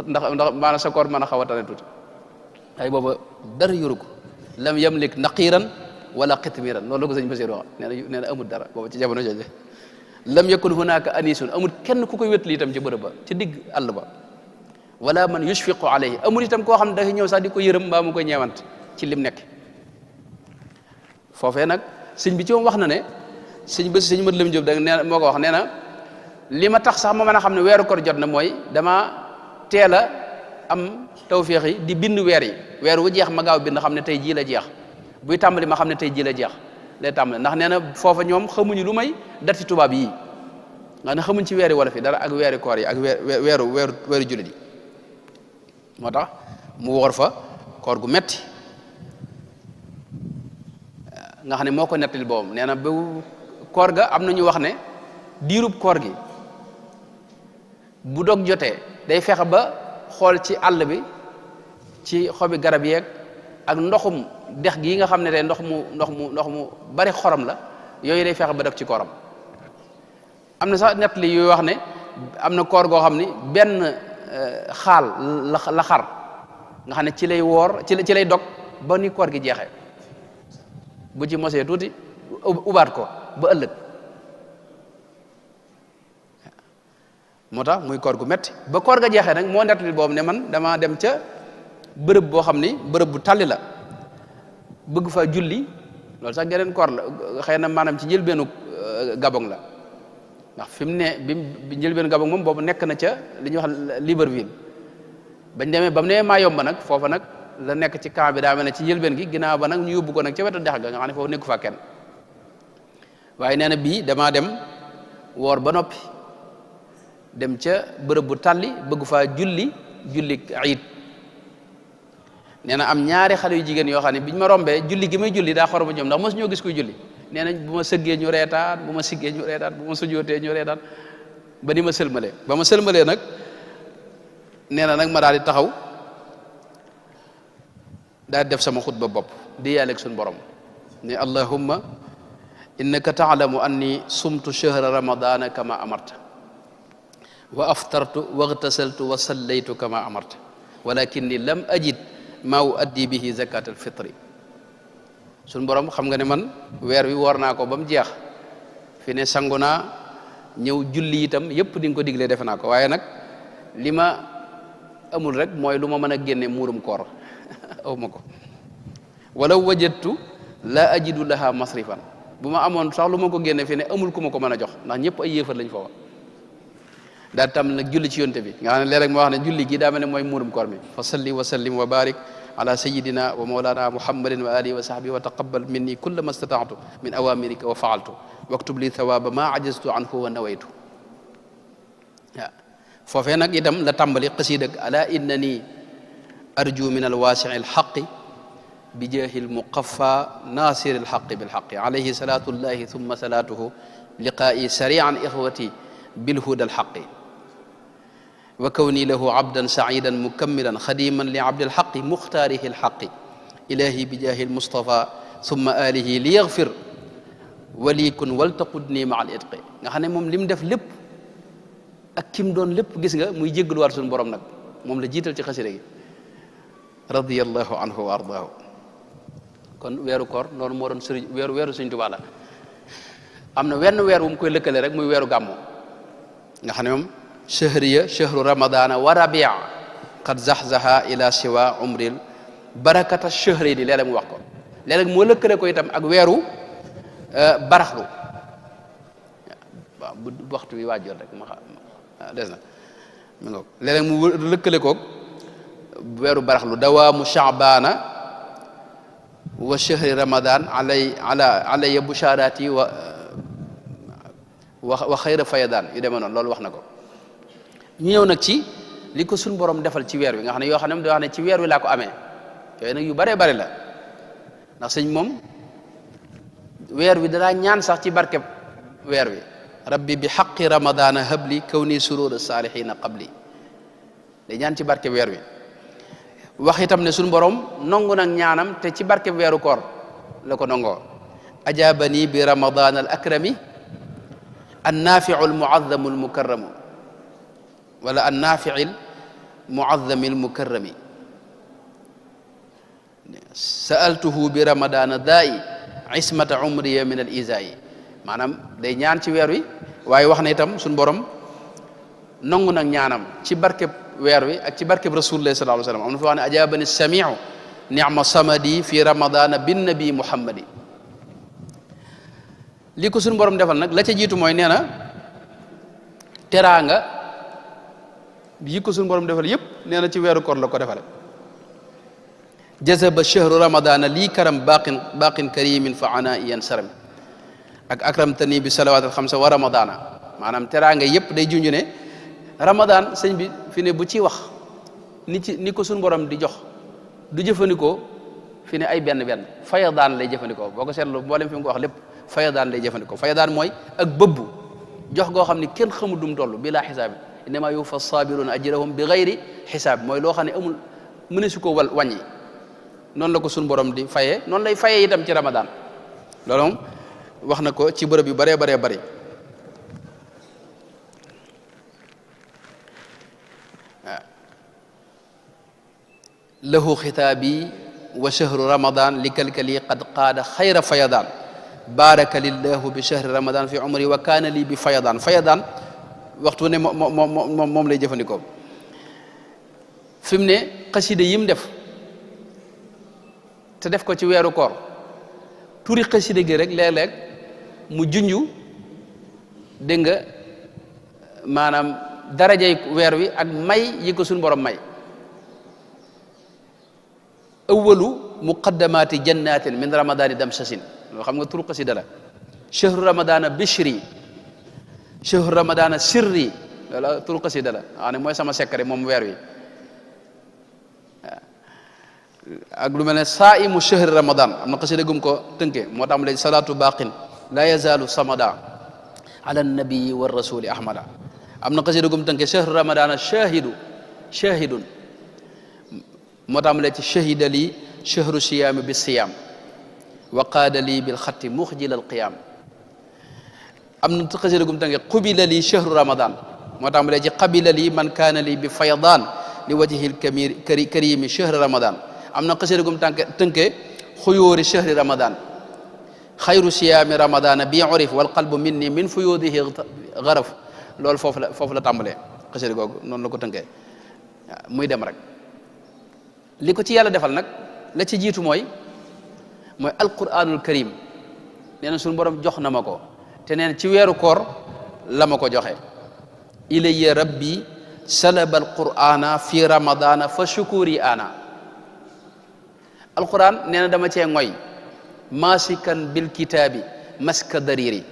ndax maanaam sa koor mën a xaw a tane tuuti ay booba dara yoru ko lam yamlik naqiran wala qitmiran loolu la ko sëñ Basiir wax nee na amul dara booba ci jamono jooju lam yakun hunaka anisun amul kenn ku koy wétli itam ci bërëb ba ci digg àll ba wala man yushfiqu alayhi amul itam koo xam ne dafa ñëw sax di ko yërëm mbaa mu koy ñeewant ci lim nekk foofee nag sëñ bi ci moom wax na ne sëñ Mat Lamin Jóob da nee moo ko wax nee na li ma tax sax ma mën a xam ne weeru koor jot na mooy dama teel a am tawféex yi di bind weer yi weer wu jeex ma gaaw bind xam ne tey jii la jeex buy tàmbali ma xam ne tey jii la jeex lay tàmbale ndax nee na foofa ñoom xamuñu lu may dati tubaab yi nga ne xamuñ ci weeri wolof yi dara ak weeri koor yi ak weeru jullit yi moo tax mu woor fa koor gu metti nga xam ne moo ko nettali boobam nee na ba koor ga am na ñu wax ne diirub koor gi bu dog jotee day fexe ba xool ci àll bi ci xobi garab yeeg ak ndoxum dex gi nga xam ne tey ndox mu bari xorom la yooyu day fexe ba def ci kooram am na sax nettali yooyu wax ne am na koor goo xam ni benn xaal la xar nga xam ne ci lay woor ci lay dog ba ni koor gi jeexee bu ci mosee tuuti ubaat ko ba ëllëg moo tax muy koor gu metti ba koor ga jeexee nag moo nettali boobu ne man dama dem ca bërëb boo xam ni bërëb bu tàlli la bëgg fa julli loolu sax geneen koor la xëy na maanaam ci njëlbeenu Gabon la ndax fi mu ne bi njëlbeenu Gabon moom boobu nekk na ca li ñuy wax Libreville bañ demee ba mu ne Mayomba nag foofa nag la nekk ci camp bi daa mel ne ci njëlbeen gi ginnaaw ba nag ñu yóbbu ko nag ca wetu dex ga nga xam ne foofu nekku fa kenn waaye nee na bii damaa dem woor ba noppi dem ca bërëb bu tàlli bëgg faa julli iid nee na am ñaari xale yu jigéen yoo xam ne biñ ma rombee julli gi may julli daa xor ba ñoom ndax mosu ñoo gis kuy julli nee nañ bu ma sëggee ñu reetaan bu ma siggee ñu reetaan bu ma sujootee ñu reetaan ba ni ma sëlmalee ba ma sëlmalee nag nee na nag ma daal di taxaw daal di def sama xutba bopp di yàlla ak suñu borom ne allahumma innaka taalamu anni sumtu shahra ramadana kama amarta wa aftartu wa igtasaltu wa sallaytu kama amarta walakinni lam ajid maa uaddi bihi zakat al fitri suñu borom xam nga ne man weer wi woor naa ko ba mu jeex fi ne sangu naa ñëw julli itam yëpp di nga ko diglee defe naa ko waaye nag li ma amul rek mooy lu ma mën a génne muurum koor aw ma ko walaw wajadtu la ajidu laha masrifan bu ma amoon sax lu ma ko génne fi ne amul ku ma ko mën a jox ndax ñëpp ay yéefar lañ fa wax daal tam nag julli ci yonte bi nga xam ne léeg-léeg ma wax ne julli gi daa mel ne mooy muurum koor mi fa salli wa sallim wa barik ala sayidina wa mawlana muhammadin wa alihi wa sahbihi wa taqabbal minni kulla ma stata'tu min awamirika wa fa'altu waktub li thawaba ma ajaztu anhu wa nawaytu waaw foofee nag itam la tàmbali qasiida ala innani arju min alwaasi'i alhaqi bi jaahi almuqaffa nasiri alhaqi bilhaqi alayhi salatullahi thumma salatuhu liqaa'i sari'an ikhwati bilhuda alhaqi wa kawni lahu abdan saidan mukammilan xadiman li abdil xaqi muxtaarihi lxaqi ilahi bi jaahi lmustafa summa alihi li yaxfir walikun waltaqudni maa al itqi nga xam ne moom li mu def lépp ak kim doon lépp gis nga muy jéggaluwaat suñu borom nag moom la jiital ci xasida gi radiyallahu anhu wa ardaahu kon weeru koor noonu moo doon sëriñ weeru Sëriñ Tuubaa la am na wenn weer wu mu koy lëkkale rek muy weeru gàmmu nga xam ne moom shahriya shahru ramadana wa rabia qad zahzaha ila siwa umril barakata shahri di léeg-léeg mu wax ko léeg-léeg moo lëkkale ko itam ak weeru baraxlu waaw bu waxtu wi waajoon rek ma des na mi ngoog léeg-léeg mu lëkkale koog weeru baraxlu dawaamu shaabana wa shahri ramadan alaya busharati wa xayra fayadan yu demee noonu loolu wax na ko ñu ñëw nag ci li ko suñ borom defal ci weer wi nga xam ne yoo xam ne da wax ne ci weer wi laa ko amee yooyu nag yu baree bari la ndax sëñ moom weer wi danaa ñaan sax ci barkeb weer wi rabbi bi xaqi ramadana habli kawni surur salihina qabli day ñaan ci barkeb weer wi wax itam ne suñ borom nongu nag ñaanam te ci barkeb weeru koor la ko nongoo ajabani bi ramadana al akrami annafiu almuazzamu almukarramu wala annafiil muazzami almukarrami sa'altuhu bi ramadana daa'i ismata umriya min al izaa'i maanaam day ñaan ci weer wi waaye wax na itam suñu borom nangu nag ñaanam ci barkeb weer wi ak ci barkeb rasulullah sallallahu alayhi wa sallam am na fa wax ne ajabani samiu ni'ma samadi fi ramadana bin nabi muhammadi li ko suñu borom defal nag la ca jiitu mooy nee na teraanga yi ko suñu borom defal yëpp nee na ci weeru koor la ko defale jazaba shahru ramadana lii karam baqin karimin fa ana iyan saram ak akramtani bi salawaatul xamsa wa ramadana maanaam teraanga yëpp day junju ne ramadan sëñ bi fi ne bu ci wax ni ko suñu borom di jox du jëfandikoo fi ne ay benn fayadaan lay jëfandikoo boo ko seetlu mboolem fi mu ko wax lépp fayadaan lay jëfandikoo fayadaan mooy ak bëbbu jox goo xam ni kenn xamul dum toll bi laa xisaabi innama yuwaffa sabiruna ajrahum bi gayri xisaab mooy loo xam ne amul mëne su ko wàññi noonu la ko suñu borom di fayee noonu lay fayee itam ci ramadan loolu moom wax na ko ci bërëb yu bëree bëri lahu xitaabi wa shahru ramadan li kalkali qad qaada xayra fayadaan baraka lillahu bi shahri ramadan fi umri wa kaana lii bi fayadaan waxtu ne moom lay jëfandikoo fi mu ne xasida yim def te def ko ci weeru koor turi xasida gi rek léeg-léeg mu junju dégg nga maanaam darajay weer wi ak may yi ko suñu borom may awalu muqaddamati jannatin min ramadani damsasin loo xam nga turu xasida la chahru ramadana bishri chahru ramadana sirri loola turu xasida la xam ne mooy sama secret moom weer wi ak lu mel ne saimu chahri ramadan am na xasida gum ko tënke moo tax mu léegi salatu baqin la yazalu samada ala nabii wa rasuli ahmada am na xasida gum tënke chahru ramadana shahidun moo tax mu léegi ci shahida li chahru siyaami bi siyaam wa qaada lii bil xatti muxjilal qiyaam am na xasida gum tënke qubila lii chahru ramadan moo tax mu léegi ci qabila lii man kaana lii bi faydaan li wajhil karimi chahri ramadan am na xasida gum tënke xuyóori chahri ramadan xayru siyaami ramadana bi urif wal qalbu minni min fuyudihi garaf loolu foofu la tàmbalee xasida googu noonu la ko tënkee muy dem rek li ko ci yàlla defal nag la ci jiitu mooy alquranul karim nee na suñu borom jox na ma ko te nee na ci weeru koor la ma ko joxe ilayya rabbi salaba alqurana fi ramadana fa shukuri ana alquran nee na dama cee ngoy masikan bil kitaabi maska dariri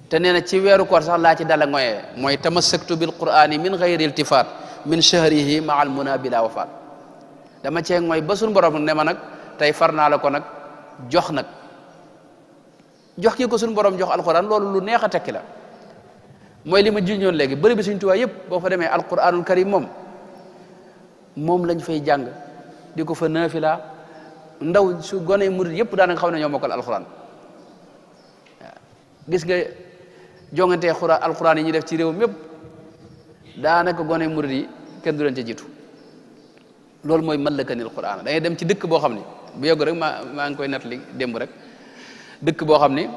te nee na ci weeru koor sax laa ci dala ngoyee mooy tamassaktu bil qurani min gayri iltifat min shahrihi ma al muna bila wafat dama cee ngoy ba suñu borom ne ma nag tey far naa la ko nag jox ki ko suñu borom jox alquran loolu lu neex a tekki la mooy li ma junjoon léegi bëri bi suñ tuwaay yëpp boo fa demee alquranul karim moom lañ fay jàng di ko fa naafila ndaw su gone murid yëpp daanaka xam ne ñoo mokkal alquran waaw gis nga jongantee alquran yi ñuy def ci réew mépp daanaka gone murid yi kenn du leen ca jiitu loolu mooy mallakanil quran da ngay dem ci dëkk boo xam ni bu yogg rek maa ngi koy nettali démb rek dëkk boo xam ni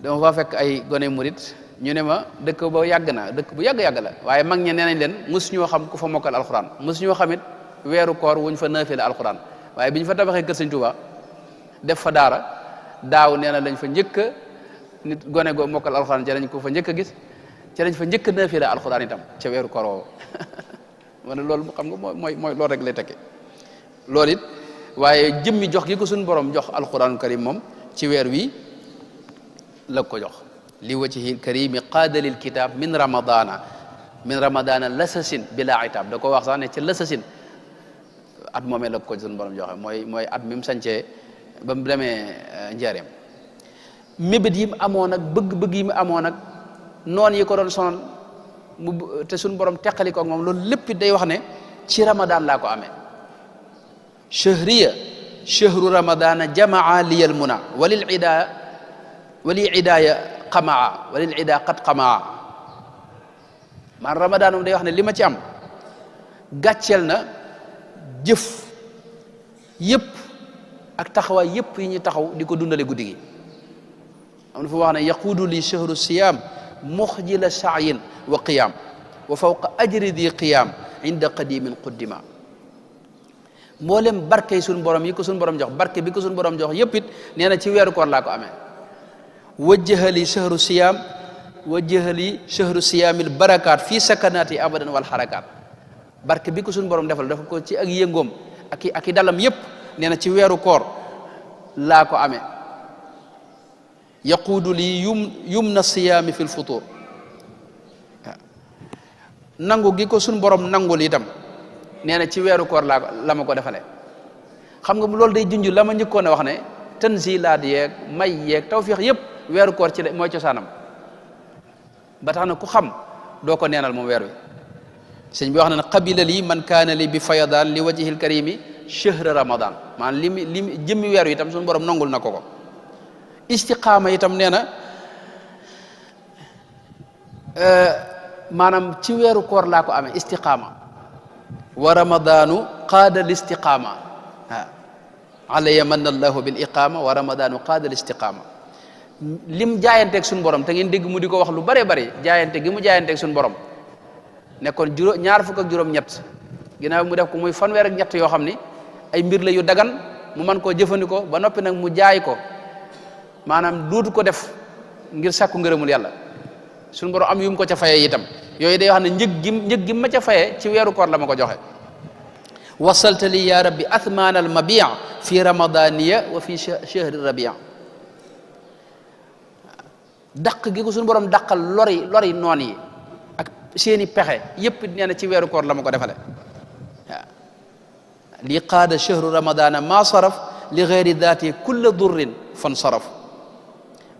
dama faa fekk ay gone murit ñu ne ma dëkk ba yàgg na dëkk bu yàgg la waaye mag ñe nee nañ leen mosu ñoo xam ku fa mokkal alquran mosu ñoo xamit weeru koor wuñ fa naafila alquran waaye bi ñu fa tabaxee kër Sëñ Tuubaa def fa daara daaw nee na lañ fa njëkk a nit gone go mokkal alquran ca lañ ko fa njëkk a gis ca lañ fa njëkk a naafila alquran itam ca weeru koor woowu ma ne loolu xam nga mooy loolu rek lay tekke loolu it waaye jëmmi jox gi ko suñu borom jox alquranul karim moom ci weer wi la ko jox li wajhil karimi qaadalil kitab min ramadana lasasin bila itab da ko wax sax ne ci lasasin at moomee la ko suñu borom joxe mooy at mi mu sancee ba mu demee njaareem mébét yi mu amoon ak bëgg-bëgg yi mu amoon ak noon yi ko doon sonal te suñu borom teqali ko ak moom loolu lépp day wax ne ci ramadan laa ko amee chahru ramadana jamaa liyal muna walil idaya qad qamaa man ramadan moom day wax ne li ma ci am gàcceel na jëf yëpp ak taxawaay yëpp yi ñuy taxaw di ko dundale guddi gi am na fu wax ne yaquudu li chahru siyam muxjila saayin wa qiyam wa fawqa ajri di qiyam inda qadimin quddima mboolem barke yi suñu borom yi ko suñu borom jox barke bi ko suñu borom jox yëpp it nee na ci weeru koor laa ko amee wajjahali chahru siyaamil barakaat fii sakanaati abadan wal xarakaat barke bi ko suñu borom defal dafa ko ci ak yëngoom ak i dalam yépp nee na ci weeru koor laa ko amee yaquudu li yumna siyaami fi lfutur nangu gi ko suñ borom nangul itam nee na ci weeru koor la ma ko defalee xam nga loolu day junj la ma njëkkoon a wax ne tanzilaat yeeg may yeeg tawfiix yépp weeru koor ci mooy cosaanam ba tax na ku xam doo ko neenal moom weer wi sëñ bi wax na ne qabila lii man kaana li bi fayadaan li wajhil karimi chahra ramadan maanaam li jëmmi weer wi itam suñu borom nangul na ko istiqaama itam nee na maanaam ci weeru koor laa ko amee istiqaama wa ramadanu qaada l istiqaama alaya man allahu bil iqaama wa ramadanu qaada l istiqaama lim jaayanteeg suñu borom te ngeen dégg mu di ko wax lu bare bari jaayante gi mu jaayanteeg suñu borom nekkoon ñaar fukk ak juróom-ñett ginnaaw mu def ko muy fanweer ak ñett yoo xam ni ay mbir la yu dagan mu mën koo jëfandikoo ba noppi nag mu jaay ko maanaam duutu ko def ngir sàkku ngërëmul yàlla suñu borom am yu mu ko ca fayee itam yooyu day wax ne njëg gi ma ca fayee ci weeru koor la ma ko joxe wasalta li ya rabbi athmaan al mabia fi ramadaniya wa fi chahri rabia daq gi ko suñu borom daqal lori noon yi ak seeni pexe yépp nee na ci weeru koor la ma ko defale waaw li qaada chahru ramadana ma saraf li gayri daati kulla durrin fan saraf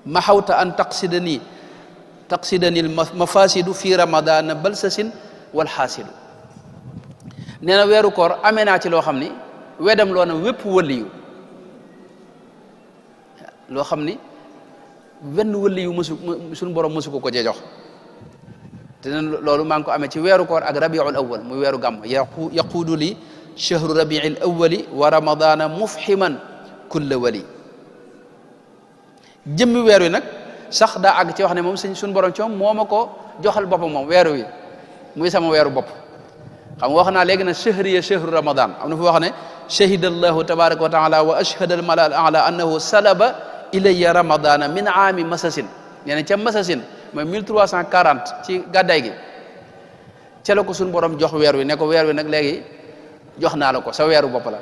maxawta an taqsidani mafasidu fi ramadana balsasin walxaasidu nee na weeru koor amee naa ci loo xam ni wedam loo na wépp wëliyu loo xam ni wenn wëliyu suñu borom mësu ko cee jox te loolu maa ngi ko amee ci weeru koor ak rabiul awal muy weeru gàmm yaquudu li chahru rabiil awali wa ramadana mufhiman kulla wali jëmmi weer wi nag sax daa àgg ci wax ne moom suñu borom ci moom moo ma ko joxal boppam moom weeru wi muy sama weeru bopp xam nga wax naa léegi na chahriya chahru ramadan am na fu wax ne shahida allahu tabaraka wa taala wa ashhada al malal ala annahu salaba ilayya ramadana min aami masasin nee na ca masasin mooy 1340 ci gàddaay gi ca la ko suñu borom jox weer wi ne ko weer wi nag léegi jox naa la ko sa weeru bopp la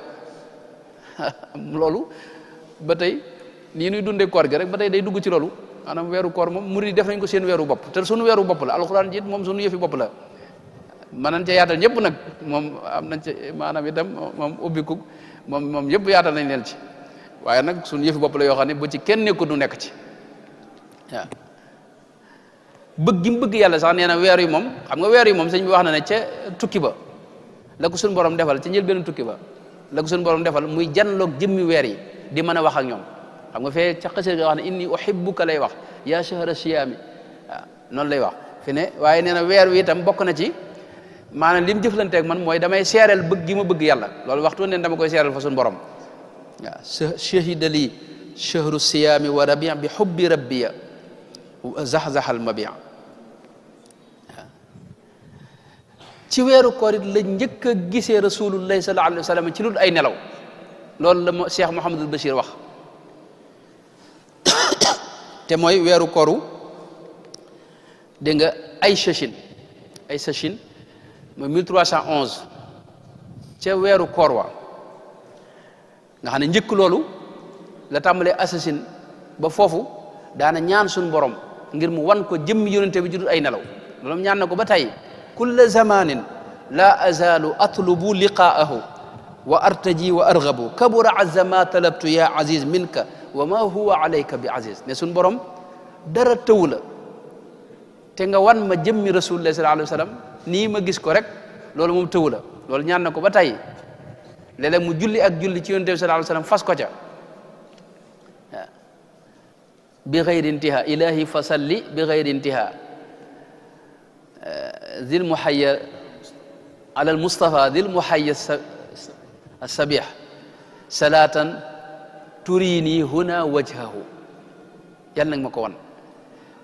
loolu ba tey nii nuy dundee koor gi rek ba tey day dugg ci loolu maanaam weeru koor moom murid def nañ ko seen weeru bopp te suñu weeru bopp la alxuraan jiit moom suñu yëfi bopp la mën nañ ca yaatal ñëpp nag moom am nañ ca maanaam itam moom ubbiku moom yëpp yaatal nañ leen ci waaye nag suñu yëfi bopp la yoo xam ne bu ci kenn nekku du nekk ci waaw bëgg gi mu bëgg yàlla sax nee na weer yi moom xam nga weer yi moom sëñ bi wax na ne ca tukki ba la ko suñu borom defal ca njëlbéenu tukki ba la ko suñu borom defal muy janloog jëmmi weer yi di mën a wax ak ñoom xam nga fee ca xasee nga wax ne inni uhibbuka lay wax yaa shahra siyaami waaw noonu lay wax fi ne waaye nee na weer wi itam bokk na ci maanaam li mu jëflanteeg man mooy damay seereel bëgg gi ma bëgg yàlla loolu waxtu ne dama koy seereel fa suñu borom waaw shahida li shahru siyaami wa rabi bi hubbi rabbiya zaxzaxal mabia ci weeru koor it la njëkk a gisee rasulullahi sallallahu alayhi wa sallam ci lu ay nelaw loolu la Cheikh Mouhamadul Bachir wax te mooy weeru kooru dégg nga ay sachin mooy 1311 ca weeru koor wa nga xam ne njëkk loolu la tàmbalee assasine ba foofu daana ñaan suñu borom ngir mu wan ko jëmmi yonente bi judul ay nelaw loolu ñaan na ko ba tey kulla zamanin la azalu atlubu liqaahu wa artaji wa arghabu kabura azza ma talabtu ya aziz minka wa ma huwa alayka bi aziz ne suñu borom dara tëw la te nga wan ma jëmmi rasulullah sallallahu alayhi wa sallam nii ma gis ko rek loolu moom tëw la loolu ñaan na ko ba tey léeg-léeg mu julli ak julli ci yonente bi sallallahu alayhi wa sallam fas ko ca bi gayri intiha ilahi fasalli bi gayri intiha zil muhayya ala al mustafa zil muhayya sabih salatan turini huna wajhahu yàlla nag ma ko wan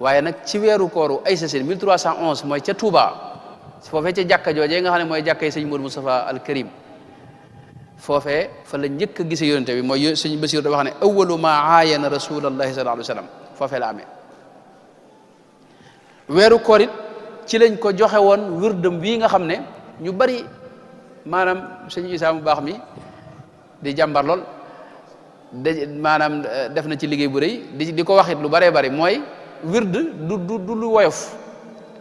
waaye nag ci weeru kooru ay sasin 1311 mooy ca Touba foofee ca jàkka joojee nga xam ne mooy jàkkay sëñ Modou Moustapha al Karim foofee fa la njëkk a gise yonente bi mooy sëñ Basiir da wax ne awalu ma aayana rasulallahi sallallahu alayhi wa sallam foofee la amee weeru koor it ci lañ ko joxe woon wirdam bii nga xam ne ñu bari maanaam sëñ Isaa mu baax mi di jàmbar lool de maanaam def na ci liggéey bu rëy di ko waxit lu baree bari mooy wird du lu woyof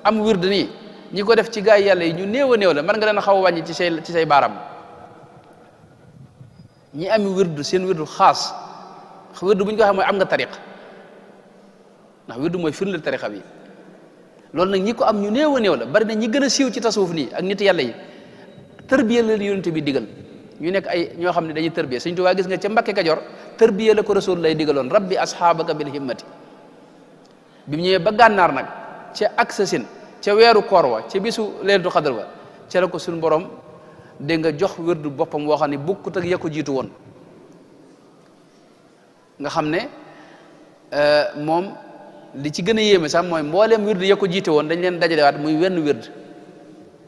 am wird nii ñi ko def ci gaa yi yàlla yi ñu néew a néew la mën nga leen xaw a wàññi ci say baaram ñi am wird seen wirdu xaas wirdu bu ñu ko waxee mooy am nga tariq ndax wirdu mooy firndeel tariqa bi loolu nag ñi ko am ñu néew a néew la bari na ñi gën a siiw ci tasawuf nii ak nit yàlla yi tërbiya la yonent bi digal ñu nekk ay ñoo xam ne dañuy tërbiya Sëñ Tuubaa gis nga ca Mbakke Kajoor tërbiya la ko rasul lay digaloon rabbi asxaabaka bil himmati bi mu ñëwee ba gànnaar nag ca Aksasin ca weeru koor wa ca bisu leelatu xadar wa ca la ko suñu borom dégg nga jox wirdu boppam woo xam ne bukkut ak ya ko jiitu woon nga xam ne moom li ci gën a yéeme sax mooy mbooleem wird ya ko jiite woon dañ leen dajalewaat muy wenn wird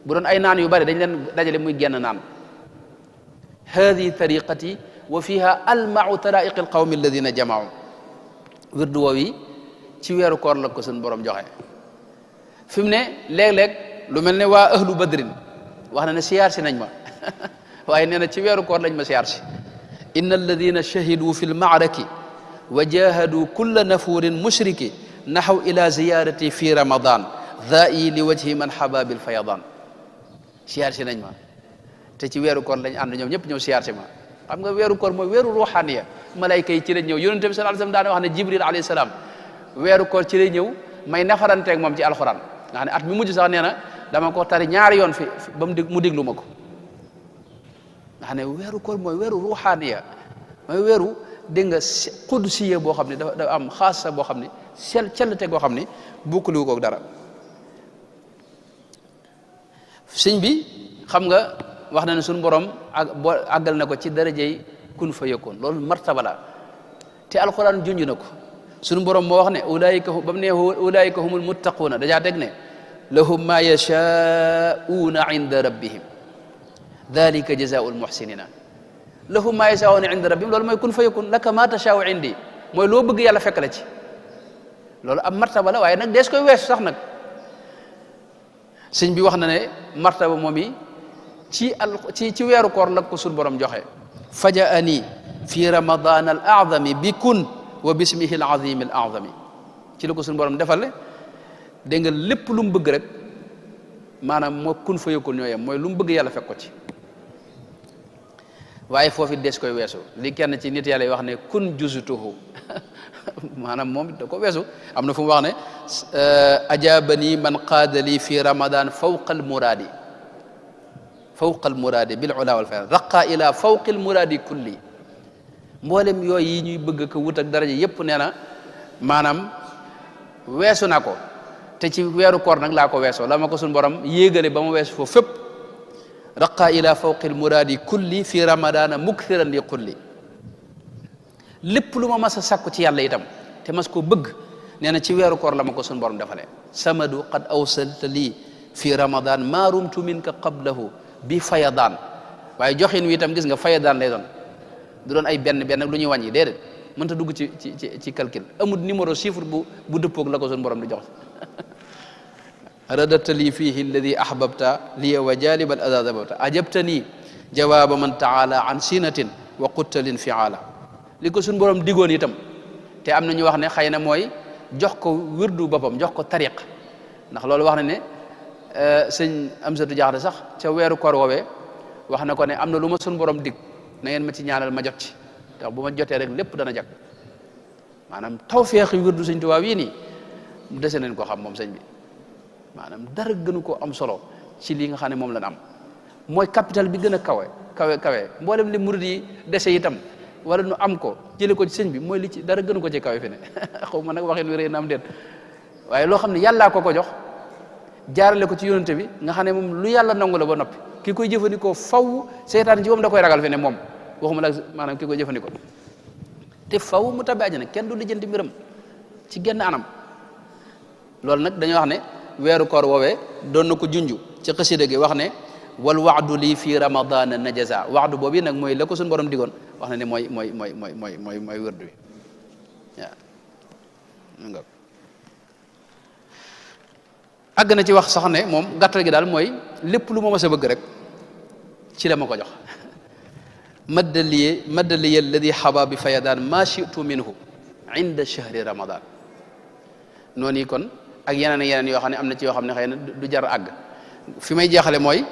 bu doon ay naan yu bari dañ leen dajale muy genn naan hadihi tariqati wa fiha almau taraiqi alqawmi alladina jamaau wird woowi ci weeru koor la ko suñ borom joxe fi mu ne léeg-léeg lu mel ne waa ahlu badrin wax na ne siyaar si nañ ma waaye nee na ci weeru koor lañ ma siyaar si inna alladina shahidu fi lmaaraki wa jahadu kulla nafurin mushriki naxaw ila ziyarati fi ramadan daa'i li wajhi man hababil fayadan siyaar si nañ ma te ci weeru koor lañ ànd ñoom ñëpp ñëw siyaar si ma xam nga weeru koor mooy weeru ruuxaaniya malayka yi ci lañ ñëw yonent bi sallallahu alayhi wasallam daana wax ne jibril alayhi salaam weeru koor ci lay ñëw may nafaranteeg moom ci alxuraan nga xam ne at mi mujj sax nee na dama ko tari ñaari yoon fi ba mu déglu ma ko nga xam ne weeru koor mooy weeru ruuxaaniya mooy weeru dégg nga qudsiya boo xam ne dafa am xaasa boo xam ne cellte goo xam ne bukkaliwu koog dara sëñ bi xam nga wax na ne suñu borom àggal na ko ci darajey kun fa yakun loolu martaba la te alquran junj na ko suñu borom moo wax ne ulaayika ba mu ne ulaayika humul muttaquuna dajaa teg ne lahum ma yashaa'uuna inda rabbihim dalika jazaa'ul muhsinina lahum ma yashaa'uuna inda rabbihim loolu mooy kun fa yakun laka ma tashaa'u indi mooy loo bëgg yàlla fekk la ci loolu am martaba la waaye nag dees koy weesu sax nag sëñ bi wax na ne martaba moom yi ci weeru koor la ko suñu borom joxe fajaani fi ramadan al a'zami bi kun wa bismihi al azim al a'zami ci la ko suñu borom defal dégg nga lépp lu mu bëgg rek maanaam moo kun fa yakun ñooyam mooy lu mu bëgg yàlla fekk ko ci waaye foofu des koy weesu li kenn ci nit yàlla yi wax ne kun juzutuhu maanaam moom da ko weesu am na fu mu wax ne ajabani man qaadali fi ramadan fawqa al muraadi bil ula wal fayda raqa ila fawqi al muraadi kulli mboolem yooyu yi ñuy bëgg ko wut ak daraja yépp nee na maanaam weesu na ko te ci weeru koor nag laa ko weesoo la ma ko suñu borom yéegale ba ma weesu foofu fépp raqa ila fawqi al muraadi kulli fi ramadana mukthiran li kulli lépp lu ma mas a sàkku ci yàlla itam te mas koo bëgg nee na ci weeru koor la ma ko suñu borom defalee samadu qad awsalta lii fi ramadan ma rumtu minka qablahu bi fayadaan waaye joxin wi itam gis nga fayadaan lay doon du doon ay benn lu ñuy wàññi déedéet mënta dugg ci calcul amul numéro chiffre bu dëppoog la ko suñu borom di jox radata lii fihi alladi ahbabta liya wa jalib al ada dababta ajabtani jawaba man taala an sinatin wa quttalin fiala li ko suñu borom digoon itam te am na ñu wax ne xëy na mooy jox ko wirdu boppam jox ko tariq ndax loolu wax na ne sëñ Amsatu Jaxate sax ca weeru koor woowee wax na ko ne am na lu ma suñu borom dig na ngeen ma ci ñaanal ma jot ci tax bu ma jotee rek lépp dana jag maanaam tawfeexi wirdu sëñ Tuubaa wii nii dese nañ ko xam moom sëñ bi maanaam dara gënu ko am solo ci li nga xam ne moom lañ am mooy capital bi gën a kawe mboolem li murid yi dese itam wala nu am ko jële ko ci sëñ bi mooy li ci dara gënu ko ci kawe fi ne xaw ma nag waxin wi rëy na am déet waaye loo xam ne yàllaa ko jox jaarale ko ci yonente bi nga xam ne moom lu yàlla nangu la ba noppi ki koy jëfandikoo faw seytaan ci moom da koy ragal fi ne moom waxuma la maanaam ki koy jëfandikoo te faw mu tabbi àjjana kenn du lijjanti mbiram ci genn anam loolu nag dañoo wax ne weeru koor woowee doon na ko junju ci xasida gi wax ne wal waadu lii fi ramadana najaza waadu boobu nag mooy la ko suñu borom digoon wax na ne mooy wërdu wi waaw àgg na ci wax sax ne moom gàttal gi daal mooy lépp lu ma mas a bëgg rek ci la ma ko jox maddaliya alladi xaba bi fayadaan ma shitu minhu inda shahri ramadan noonu yi kon ak yeneen yoo xam ne am na ci yoo xam ne xëy na du jar àgg fi may jeexale mooy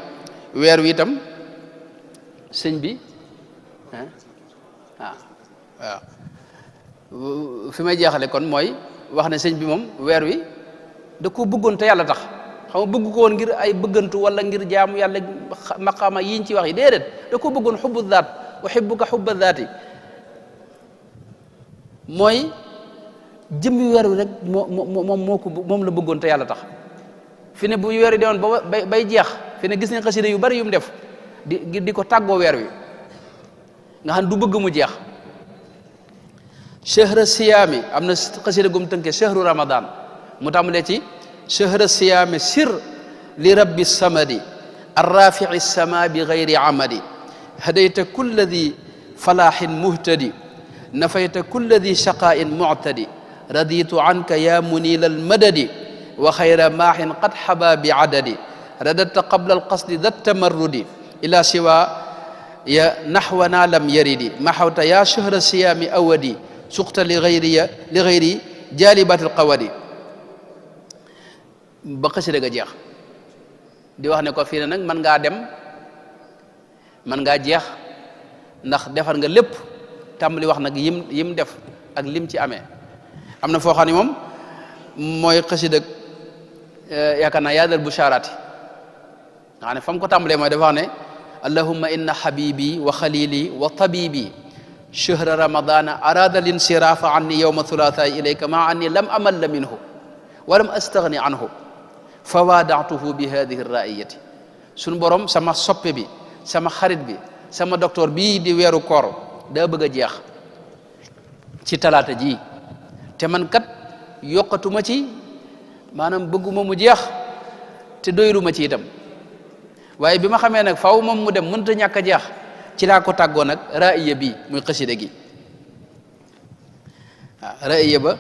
weer wi itam sëñ bi waaw fi may jeexale kon mooy wax ne sëñ bi moom weer wi da ko bëggoon te yàlla tax xam nga bëgg ko woon ngir ay bëggantu wala ngir jaamu yàlla maqaama yiñ ci wax yi déedéet da ko bëggoon xubbu daat uhibbuka hubba daati mooy jëmmi weer wi rek moom la bëggoon te yàlla tax fi ne bu weer wi demoon ba bay jeex fi ne gis nañ xasida yu bari yu mu def di ko tàggoo weer wi nga xam du bëgg mu jeex chahra siyaami am na xasida gum tënke chahru ramadan mu tàmbalee ci chahra siyaami sir li rabbi samadi arrafici sama bi gayri amadi hadayta kulla di falaaxin muhtadi nafayta kulla di shaqaa'in muctadi raditu anka ya munila almadadi wa xayra maaxin qad xaba bi cadadi radadta qabla alqasdi da tamarrudi ila siwa ya naxwana lam yaridi maxawta ya chahra siyaami awadi suqta li gayri jaalibat alqawadi ba xasida ga jeex di wax ne ko fii ne nag mën ngaa dem mën ngaa jeex ndax defar nga lépp tàmbali wax nag yim def ak lim ci amee am na foo xam ne moom mooy xasida yaakaar naa yaadal busharati nga xam ne fa mu ko tàmbalee mooy dafa wax ne allahumma inna habibi wa xalili wa tabibi chahra ramadana arada linsirafa anni yowma thulatha ilayka ma anni lam amalla minhu wa lam astaghni anhu fa waadatuhu bi hadihi raiyati suñu borom sama soppe bi sama xarit bi sama docteur bii di weeru koor daa bëgg a jeex ci talaata ji te man kat yokkatuma ci maanaam bëgguma mu jeex te doyuluma ci itam waaye bi ma xamee nag faaw moom mu dem mënut a ñàkk a jeex ci laa ko tàggoo nag raiya bi muy xasida gi waaw raiya ba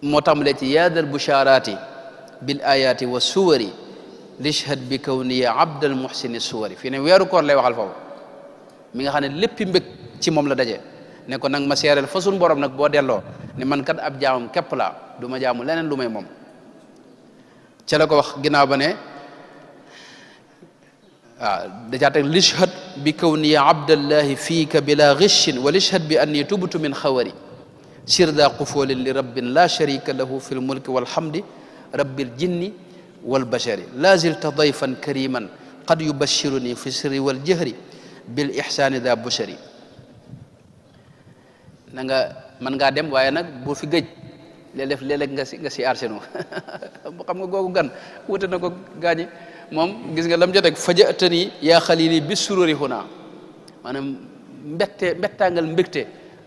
moo tàmbalee ci yaadal busharati bil ayati wa suwari lishhad bi kawniya abdal muhsini suwari fii ne weeru koor lay waxal foofu mi nga xam ne léppi mbég ci moom la daje ne ko nag ma seereel fa suñu borom nag boo delloo ne man kat ab jaamam képp laa du ma jaamu leneen lu may moom ca la ko wax ginnaaw ba ne waaw dajaa teg lishhad bi kawniya abdallahi fiika bila ghishin wa lishhad bi anni tubtu min xawari sirda qufoolin li rabbin la sharika lahu fi lmulki walhamdi rabbil jinni walbashari la zilta dayfan kariman qad yubashiruni fi sirri waljahri bil ihsani da bushari na nga mën ngaa dem waaye nag bu fi gëj léeg-léeg nga si arsenu xam nga googu gan wute na ko gaañi moom gis nga lam joteg fajatani yaa xalili bi sururi huna maanaam mbettangal mbégte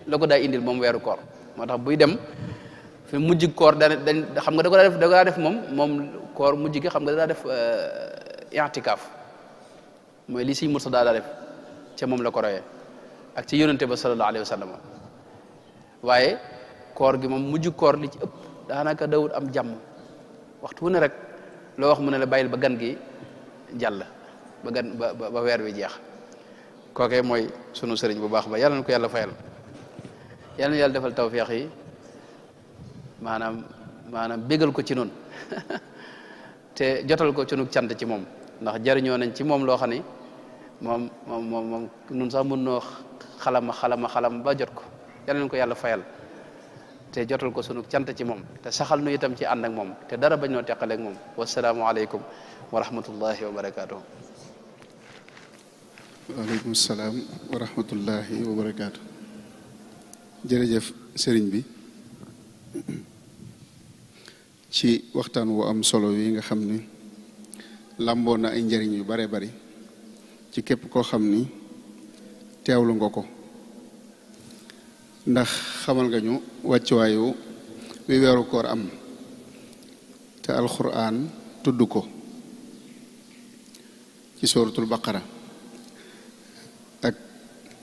la ko daa indil moom weeru koor moo tax buy dem fi mujj koor dañ xam nga da ko daa def moom koor mujj gi xam nga daa def i'tikaaf mooy li Sëñ Murtadaa daa def ca moom la ko royee ak ci yonente ba sallallahu alayhi wa sallam waaye koor gi moom mujj koor li ci ëpp daanaka dawut am jàmm waxtu wu ne rek loo wax mu ne la bàyyil ba gan gi jàll ba weer wi jeex kookee mooy sunu sëriñ bu baax ba yàlla na ko yàlla fayal yàlla na yàlla defal tawfeex yi maanaam bégal ko ci noonu te jotal ko cunug cant ci moom ndax jariñoo nañ ci moom loo xam ni moom nun sax mën noo xalam ba jot ko yàlla nañ ko yàlla fayal te jotal ko sunu cant ci moom te saxal nu itam ci ànd ak moom te dara bañ noo teqale ak moom wasalaamu aleykum wa rahmatullahi wa barakaatuhu. waaleykum salaam wa rahmatullahi wa barakaatu. jërëjëf sëriñ bi ci waxtaan wu am solo wi nga xam ni làmboo na ay njëriñ yu bare bari ci képp koo xam ni teewlu nga ko ndax xamal nga ñu wàccuwaayu wi weeru koor am te alxuraan tudd ko ci suratul baqara ak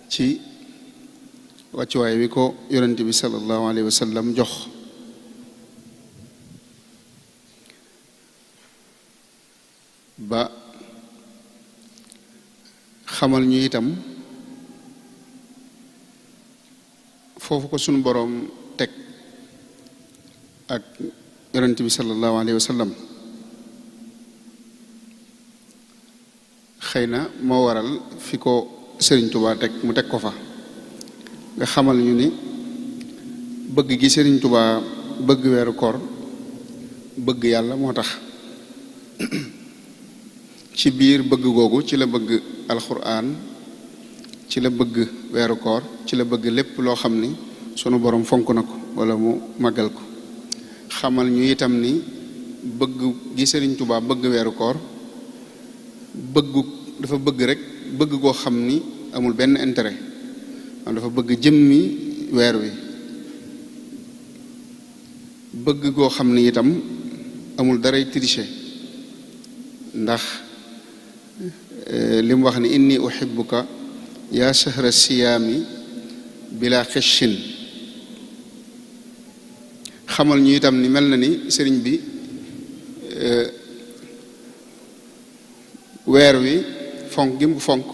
ci wàccuwaay wi ko yonent bi sallallahu alayhi wa sallam jox ba xamal ñu itam foofu ko sunu boroom teg ak yonent bi sallallahu alayhi wa sallam xëy na moo waral fi ko Sëriñ Tuubaa teg mu teg ko fa nga xamal ñu ni bëgg gi Sëriñ Tuubaa bëgg weeru koor bëgg yàlla moo tax ci biir bëgg googu ci la bëgg alxuraan ci la bëgg weeru koor ci la bëgg lépp loo xam ni sunu borom fonk na ko wala mu màggal ko xamal ñu itam ni bëgg gi Sëriñ Tuubaa bëgg weeru koor dafa bëgg rek bëgg goo xam ni amul benn intérêt am dafa bëgg jëmmi weer wi bëgg goo xam ni itam amul daray tricher ndax li mu wax ni inni uhibbuka yaa shahra siyaami bila xëccin xamal ñu itam ni mel na ni sëriñ bi weer wi fonk gi mu fonk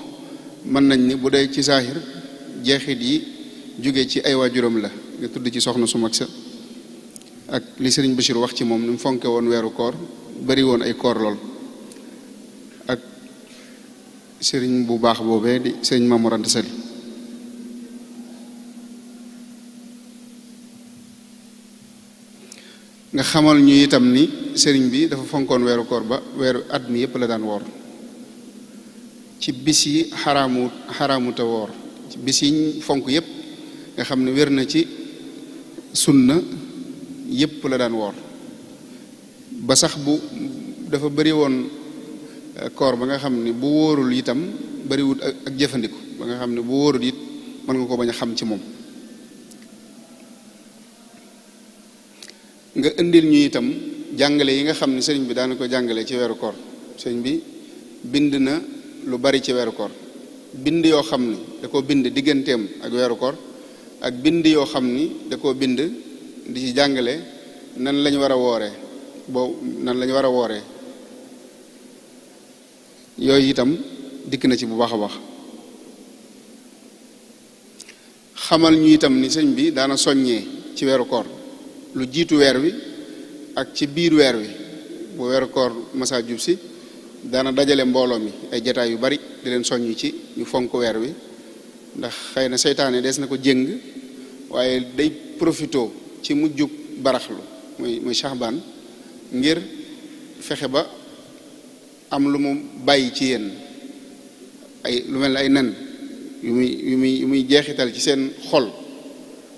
mën nañ ni bu dee ci saahir jeexit yi jóge ci ay waajuram la nga tudd ci soxna su mag sa ak li sëriñ Bachir wax ci moom ni mu fonke woon weeru koor bari woon ay koor lool ak sëriñ bu baax boobee di sëriñ Maam Mor Anta Sali nga xamal ñu itam ni sëriñ bi dafa fonkoon weeru koor ba weeru at mi yépp la daan woor ci bis yi xaraamuta woor ci bis yi fonk yépp nga xam ne wér na ci sunna yépp la daan woor ba sax bu dafa bari woon koor ba nga xam ne bu wóorul itam bariwut ak jëfandiku ba nga xam ne bu wóorul it mën nga ko bañ a xam ci moom nga indil ñu itam jàngale yi nga xam ne sëriñ bi daana ko jàngale ci weeru koor sëriñ bi bind na lu bari ci weeru koor bind yoo xam ni da koo bind digganteem ak weeru koor ak bind yoo xam ni da koo bind di ci jàngale nan lañ war a wooree nan lañ war a wooree yooyu itam dikk na ci bu baax a baax xamal ñu itam ni sëñ bi daana soññee ci weeru koor lu jiitu weer wi ak ci biir weer wi bu weeru koor masa jub si daana dajale mbooloo mi ay jataay yu bari di leen soññ ci ñu fonk weer wi ndax xëy na seytaane des na ko jëng waaye day profito ci mujjug baraxlu muy Shahbaan ngir fexe ba am lu mu bàyyi ci yéen ay lu mel ne ay nen yu muy jeexital ci seen xol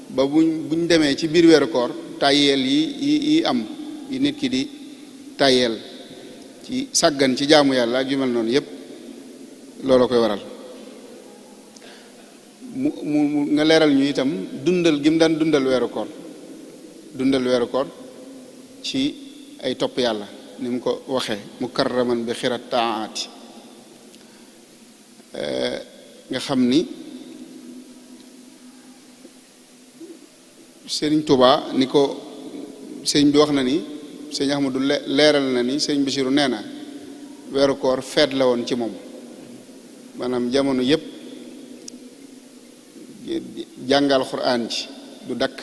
ba buñ demee ci biir weeru koor tàyyeel yi am yi nit ki di tàyyeel ci sàggan ci jaamu yàlla ak yu mel noonu yépp looloo koy waral mu nga leeral ñu itam dundal gi mu daan dundal weeru koor ci ay topp yàlla ni mu ko waxee mukarraman bi xirat taati nga xam ni sëriñ Tuubaa ni ko sëriñ bi wax na ni sëriñ Ahmadu leeral na ni sëriñ Basiru nee na weeru koor feet la woon ci moom maanaam jamono yépp jàngal Alxuraan ci du dakk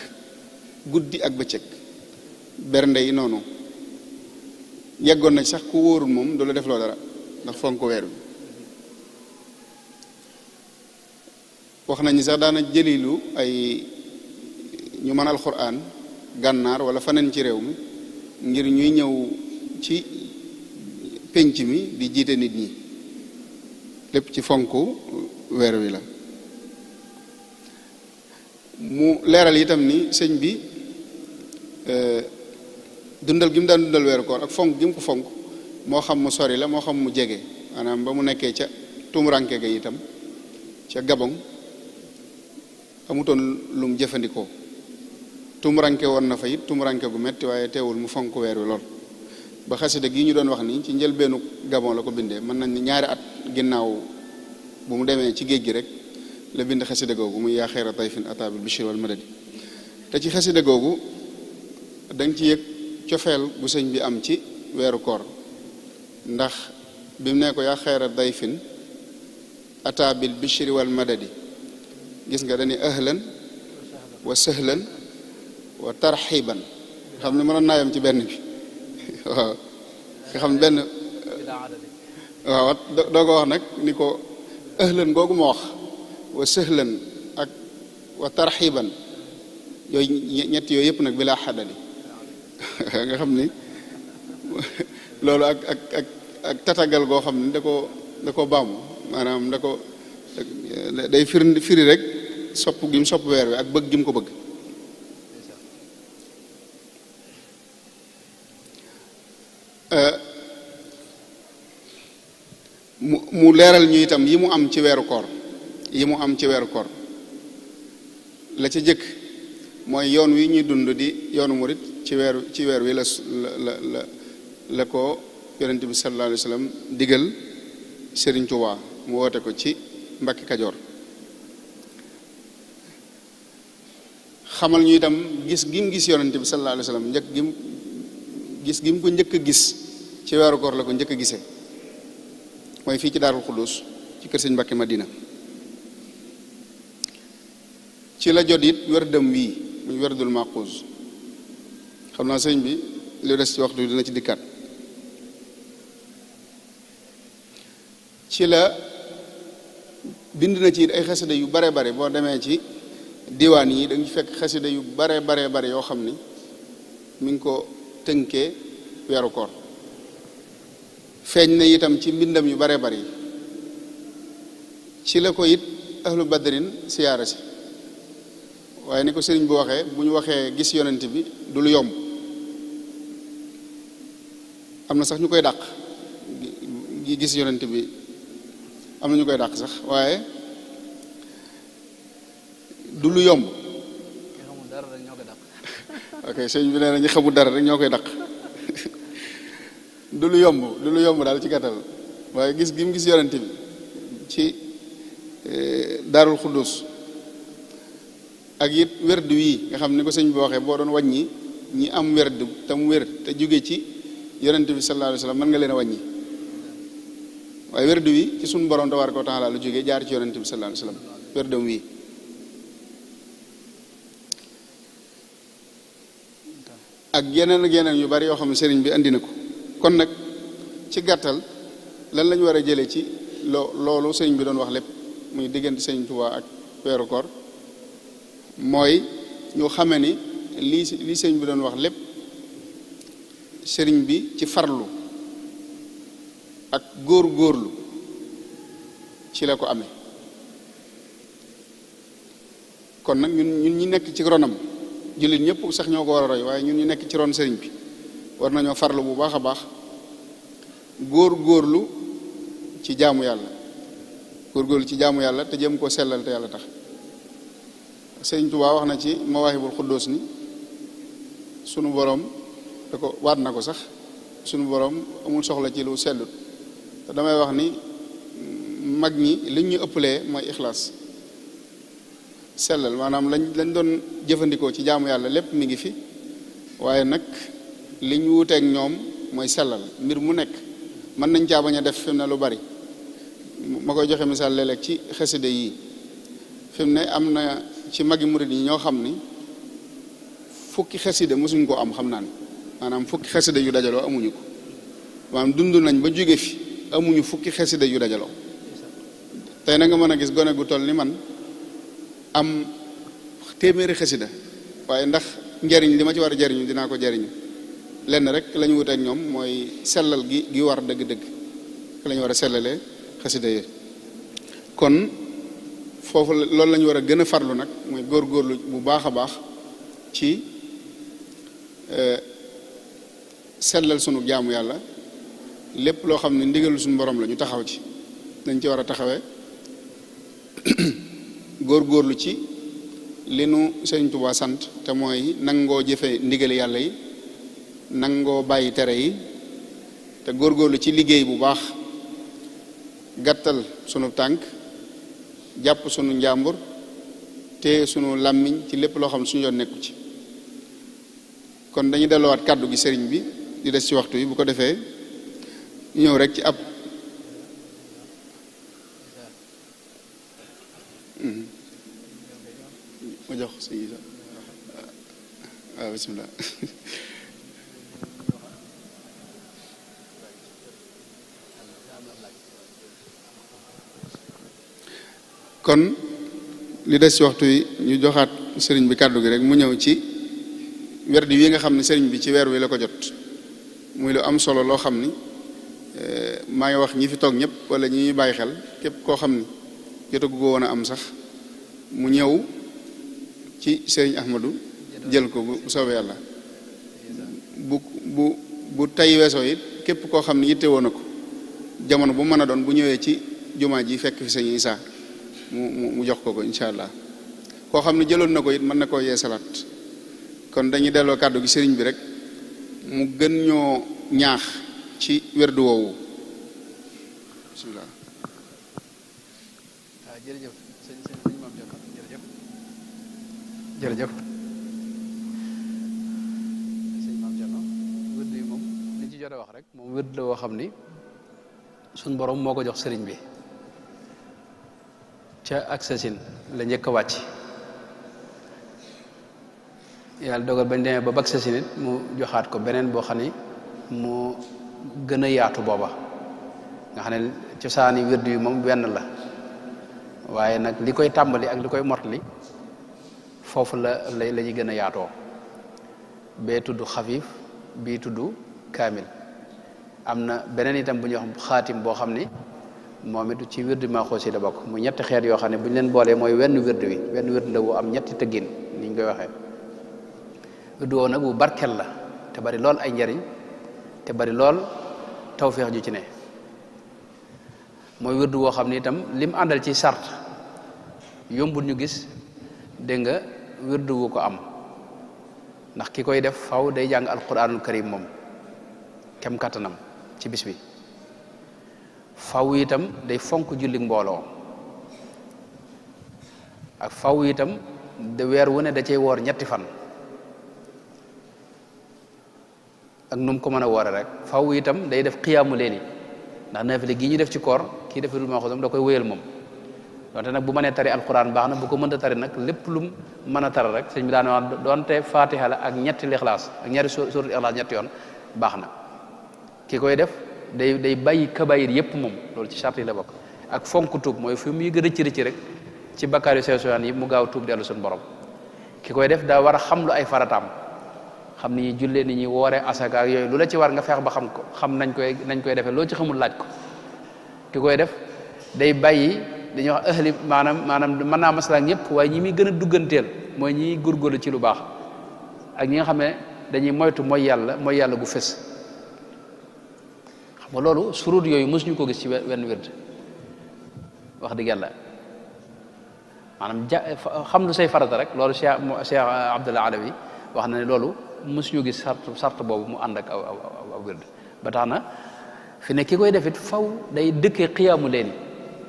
guddi ak bëccëg bernde yi noonu yeggoon na sax ku wóorul moom du la def loo dara ndax fonk weer bi wax nañu sax daana jëlilu ay ñu mën Alxuraan gànnaar wala faneen ci réew mi ngir ñuy ñëw ci pénc mi di jiite nit ñi lépp ci fonk weer wi la mu leeral itam ni sëñ bi dundal gi mu daan dundal weeru koor ak fonk gi mu ko fonk moo xam mu sori la moo xam mu jege maanaam ba mu nekkee ca tumuranke ga itam ca Gabon amutoon lu mu jëfandikoo tumuranke woon na fa it tumuranke gu metti waaye teewul mu fonk weer wi lool ba xasida gi ñu doon wax ni ci njëlbeenu Gabon la ko bindee mën nañ ni ñaari at ginnaaw bu mu demee ci géej gi rek la bind xasida googu muy yaa xeera tayfin ata bil bishri wal madadi te ci xasida googu danga ci yëg cofeel bu sëñ bi am ci weeru koor ndax bi mu ne ko yaa xeera dayfin ata bil bishri wal madadi gis nga dañuy ahlan wa sahlan wa tarxiban xam ne mënoon naa yam ci benn bi waaw nga xam benn waaw doo ko wax nag ni ko ahlan googu ma wax wa sahlan ak wa tarxiban yooyu ñett yooyu yëpp nag bilaa xadadi nga xam ni loolu ak tatagal goo xam ni da ko baamu maanaam day firi rek sopp gi mu sopp weer wi ak bëgg gi mu ko bëgg mu leeral ñu itam yi mu am ci weeru koor la ca jëkk mooy yoon wi ñuy dund di yoonu murit ci weer wi la ko yonent bi sallallahu alayhi wa sallam digal Serigne Touba mu woote ko ci Mbàkke Kajoor xamal ñu itam gis gi mu gis yonent bi sallallahu alayhi wa sallam gis gi mu ko njëkk a gis ci weeru koor la ko njëkk a gisee mooy fii ci Daarul Xuddus ci kër sëñ Mbàkke Madina ci la jot it werdam wii muy werdul maquus xam naa sëñ bi li des ci waxtu dina ci dikkaat ci la bind na ci ay xasida yu bare bare boo demee ci diwaan yi dañu fekk xasida yu bare bare yoo xam ni mi ngi ko tënkee weeru koor feeñ na itam ci mbindam yu bare bare yi ci la ko it ahlu badrin siyaara si waaye ni ko sëriñ bu waxee bu ñu waxee gis yonent bi du lu yomb am na sax ñu koy dàq gi gis yonent bi am na ñu koy dàq sax waaye du lu yomb ok sëñ bi nee na ñu xamul dara rek ñoo koy dàq du lu yomb daal ci gàttal waaye gis gi mu gis yonent bi ci Daarul Xuddus ak it werd wii nga xam ni ko sëñ bi waxee boo doon wàññi ñi am werd te mu wér te jóge ci yonent bi sallallahu alayhi wa sallam mën nga leen a wàññi waaye werd wi ci suñu borom tabaaraka wa taala lu jógee jaar ci yonent bi sallallahu alayhi wa sallam werdam wii ak yeneen yu bari yoo xam ne sëriñ bi andi na ko kon nag ci gàttal lan lañu war a jëlee ci loolu sëriñ bi doon wax lépp muy diggante sëriñ Tuubaa ak weeru koor mooy ñu xame ni lii sëriñ bi doon wax lépp sëriñ bi ci farlu ak góorlu ci la ko amee kon nag ñun ñi nekk ci ronam jullit ñëpp sax ñoo ko war a roy waaye ñun ñu nekk ci ron sëriñ bi war nañoo farlu bu baax a baax góorlu ci jaamu yàlla te jëm koo sellal te yàlla tax sëriñ Tuubaa wax na ci Mawaahibul Quddus ni sunu borom da ko waat na ko sax sunu borom amul soxla ci lu sellut te damay wax ni mag ñi liñ ñu ëppalee mooy ixlaas sellal maanaam lañ doon jëfandikoo ci jaamu yàlla lépp mi ngi fi waaye nag li ñu wuteeg ñoom mooy sellal mbir mu nekk mën nañ caa bañ a def fi mu ne lu bari ma koy joxe misaal léeg-léeg ci xasida yi fi mu ne am na ci magi murid yi ñoo xam ni fukki xasida mosuñ koo am xam naa ni maanaam fukki xasida yu dajaloo amuñu ko maanaam dund nañ ba jóge fi amuñu fukki xasida yu dajaloo tey na nga mën a gis gone gu toll ni man am téeméeri xasida waaye ndax njariñ li ma ci war a jariñu dinaa ko jariñu lenn rek la ñu wuteek ñoom mooy sellal gi war dëgg-dëgg la ñu war a sellalee xasida yi kon foofu loolu la ñu war a gën a farlu nag mooy góorgóorlu bu baax a baax ci sellal sunu jaamu yàlla lépp loo xam ne ndigalu suñu borom la ñu taxaw ci dañ ci war a taxawee góorgóorlu ci li nu Sëriñ Tuubaa sant te mooy nangoo jëfe ndigali yàlla yi nangoo bàyyi tere yi te góorgóorlu ci liggéey bu baax gàttal sunu tànk jàpp sunu njàmbur te sunu làmmiñ ci lépp loo xam ne suñu yoon nekku ci kon dañuy delloowaat kàddu gi sëriñ bi di des ci waxtu yi bu ko defee ñëw rek ci ab ma jox sëñ Isa waaw bismillah kon li des ci waxtu yi ñu joxaat sëriñ bi kàddu gi rek mu ñëw ci werdi wi nga xam ne sëriñ bi ci weer wi la ko jot muy lu am solo loo xam ni maa ngi wax ñi fi toog ñëpp wala ñi ñuy bàyyi xel képp koo xam ni jotagu ko woon a am sax mu ñëw ci sëriñ Ahmadou jël ko bu soobee yàlla bu tey weesoo it képp koo xam ni yitte woon na ko jamono bu mën a doon bu ñëwee ci jumaa ji fekk fi sëñ Isaa mu jox ko incha allah koo xam ne jëloon na ko it mën na koo yeesalaat kon dañuy delloo kàddu gi sëriñ bi rek mu gën ñoo ñaax ci werdu woowu bismillah. waaw jërëjëf sëñ Maam Cerno jërëjëf sëñ Maam Cerno wird yi moom liñ ci jot a wax rek moom wird la woo xam ni suñ borom moo ko jox sëriñ bi ca ak sasin la njëkk a wàcc yàlla dogal bañ demee ba bag sasin it mu joxaat ko beneen boo xam ni mu gën a yaatu booba nga xam ne cosaani wird yi moom benn la waaye nag li koy tàmbali ak li koy motali foofu la ñuy gën a yaatoo bee tudd xafiif bii tudd kaamil am na beneen itam bu ñuy wax xaatim boo xam ni moom it ci wird Maaxoos yi la bokk mu ñetti xeet yoo xam ne bu ñu leen boolee mooy wenn wird wi wenn wird la wu am ñetti tëggin ni ñu koy waxee wird woowu nag wu barkel la te bari lool ay njariñ te bari lool tawféex ju ci ne mooy wird woo xam ne itam lim àndal ci sart yombul ñu gis dégg nga wird wu ko am ndax ki koy def faw day jàng alquranul karim moom kem kattanam ci bis bi faw itam day fonk julli mbooloo ak faw itam de weer wu ne da cay woor ñetti fan ak nu mu ko mën a woore rek faw itam day def xiyaamu leeli ndax naafile gi ñu def ci koor kii def lu ma xosam da koy wéyal moom donte nag bu mënee tari alquran baax na bu ko mënta tari nag lépp lu mën a tari rek sëñ bi daan wax doonte fatiha la ak ñetti lixlaas ak ñaari suuratul ixlaas ñetti yoon baax na ki koy def day bàyyi kabayir yépp moom loolu ci charte yi la bokk ak fonk tuub mooy fi muy gën a rëcc rek ci bakkaar yu sew sewaan yi mu gaaw tuub dellu suñu borom ki koy def daa war a xam lu ay farataam xam ni ñuy jullee ni ñuy wooree asaka ak yooyu lu la ci war nga feex ba xam ko xam nañ koy defee loo ci xamul laaj ko ki koy def day bàyyi dañuy wax ahli maanaam mën naa maslaa ñëpp waaye ñi muy gën a dugganteel mooy ñi góorgóorlu ci lu baax ak ñi nga xam ne dañuy moytu mooy yàlla gu fës xam nga loolu surut yooyu mosuñu ko gis ci wenn wird wax dëgg yàlla maanaam xam lu say farata rek loolu Cheikh Abdullah Alawi wax na ne loolu mosuñu gis sart boobu mu ànd ak aw wird ba tax na fi ne ki koy def it faw day dëkkee xiyaamu leeli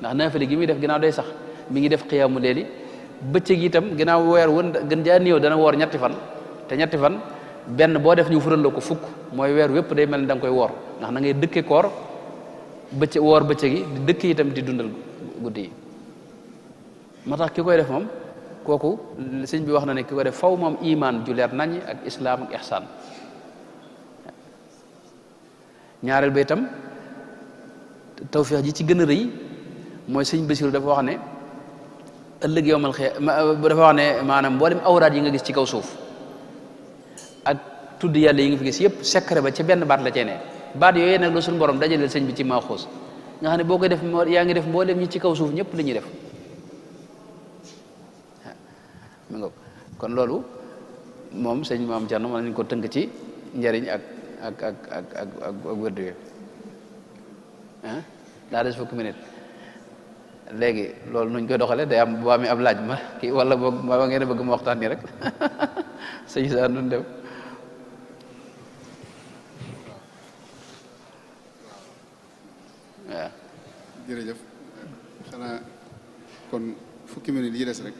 ndax naafile gi muy def ginnaaw day sax mi ngi def xiyaamu leeli bëccëg itam ginnaaw weer wën gën jaa néew dana woor ñetti fan te ñetti fan benn boo def ñu fural la ko fukk mooy weer wépp day mel ni da nga koy woor ndax na ngay dëkke koor bëccëg woor bëccëg yi di dëkk itam di dundal guddi yi moo tax ki koy def moom kooku sëñ bi wax na ne ki koy def faw moom iman ju leer nañ ak islaam ak ihsaan ñaareel ba itam tawfeex ji ci gën a rëy mooy sëñ Basiru dafa wax ne ëllëg yowmal xiyaama dafa wax ne maanaam mboolem awraat yi nga gis ci kaw suuf ak tudd yàlla yi nga fi gis yëpp secret ba ca benn baat la cee ne baat yooyu nag la suñu borom dajaleel sëñ bi ci Maaxoos nga xam ne boo koy def yaa ngi def mboolem ñi ci kaw suuf ñëpp la ñuy def mi nga kon loolu moom sëñ Maam Cerno mën nañ ko tënk ci njariñ ak wërdu yi daa des fukki minute léegi loolu nuñ koy doxale day am bu amee ab laaj ma kii wala boog ma ngeen bëgg ma waxtaan nii rek sëñ saa nun dem waaw jërëjëf xanaa kon fukki minute yi des rek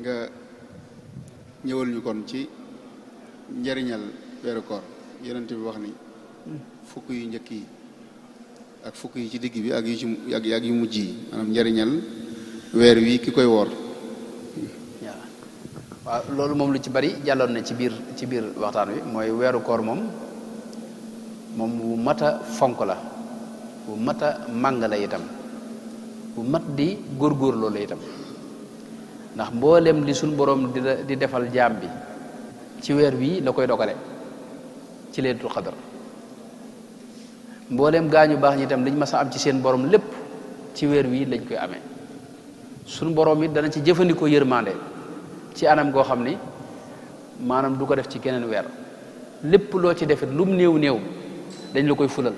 nga ñëwal ñu kon ci njariñal weeru koor yonent bi wax ni fukk yu njëkk yi ak fukk yi ci digg bi ak yu ci ak yu mujj yi maanaam njariñal weer wi ki koy woor waaw waaw loolu moom lu ci bari jàlloon na ci biir waxtaan wi mooy weeru koor moom wu mat a fonk la wu mat a màng la itam wu mat di góorgóorloo la itam ndax mboolem li suñ borom di defal jaam bi ci weer wi la koy dogale ci laylatul qadr mboolem gaañu baax ñi itam liñ mas a am ci seen borom lépp ci weer wi lañ koy amee suñ borom it dana ci jëfandikoo yërmande ci anam goo xam ni maanaam du ko def ci geneen weer lépp loo ci defit lum néew néew dañ la koy fulal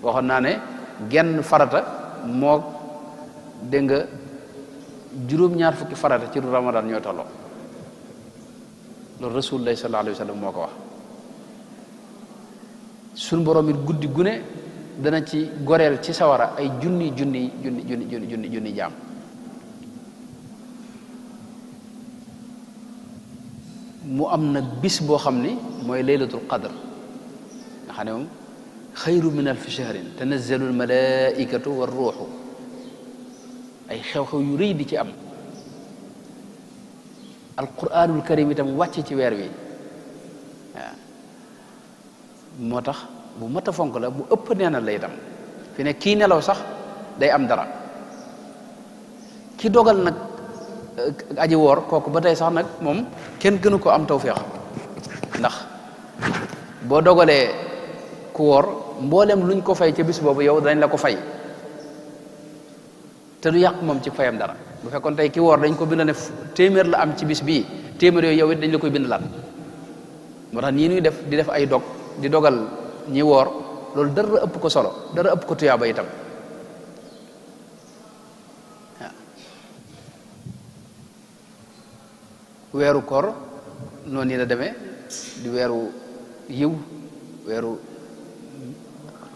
waxoon naa ne genn farata moo dégg nga juróom-ñaar fukki farata ci ramadan ñoo tolloo loolu rasulullah sallallahu alayhi wa sallam moo ko wax suñ borom it guddi gune dana ci goreel ci sawara ay junni jaam mu am nag bis boo xam ni mooy laylatul qadr nga xam ne moom xayru min alfi shahrin tanazzalu almalaikatu war ruuxu ay xew-xew yu rëy di ci am alquranul karim itam wàcc ci weer wi waaw moo tax bu mat a fonk la bu ëpp neenal la itam fi ne kii nelaw sax day am dara ki dogal nag aji woor kooku ba tey sax nag moom kenn gënu ko am tawféex ndax boo dogalee ku woor mboolem luñ ko fay ca bis boobu yow dañ la ko fay te du yàq moom ci fayam dara bu fekkoon tey ki woor dañ ko bind ne téeméer la am ci bis bii téeméer yooyu yow it dañ la koy bind laat moo tax nii ñuy def di def ay dog di dogal ñi woor loolu dara ëpp ko solo dara ëpp ko tuyaaba itam weeru koor noonu yi la demee di weeru yiw weeru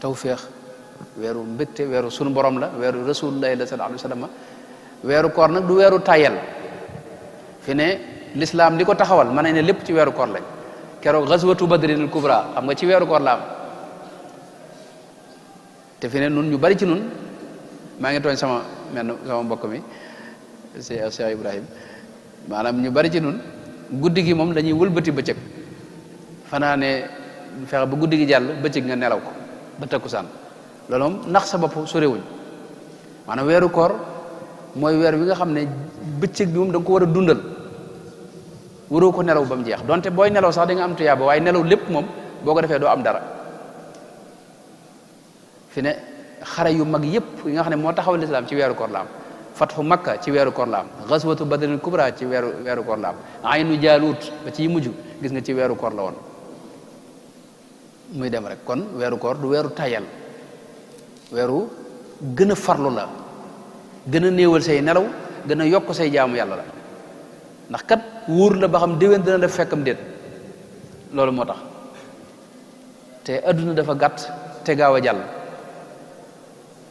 tawféex weeru mbégte weeru sunu borom la weeru rasulullahi sallallahu alayhi wa sallam weeru koor nag du weeru tayel fi ne l'islam li ko taxawal mën nañ ne lépp ci weeru koor lañ keroog ghazwatu badrinil kubra xam nga ci weeru koor la am te fi ne nun ñu bari ci nun maa ngi tooñ sama mbokk mi Cheikh Ibrahim maanaam ñu bari ci nun guddi gi moom dañuy wëlbati bëccëg fanaane fexe ba guddi gi jàll bëccëg nga nelaw ko ba takkusaan loolu moom nax sa bopp sorewuñ maanaam weeru koor mooy weer wi nga xam ne bëccëg bi moom da nga ko war a dundal waroo ko nelaw ba mu jeex donte booy nelaw sax da nga am tuyaaba waaye nelaw lépp moom boo ko defee doo am dara fi ne xare yu mag yépp yi nga xam ne moo taxawal lislaam ci weeru koor la am fatxu makka ci weeru koor la am ghazwatu badrin kubra ci weeru koor la am aynu jaalut ba ci mujj gis nga ci weeru koor la woon muy dem rek kon weeru koor du weeru tayal weeru gën a farlu la gën a néewal say nelaw gën a yokk say jaamu yàlla la ndax kat wóor la ba xam déwén dina def fekkam déet loolu moo tax te adduna dafa gàtt te gaaw a jàll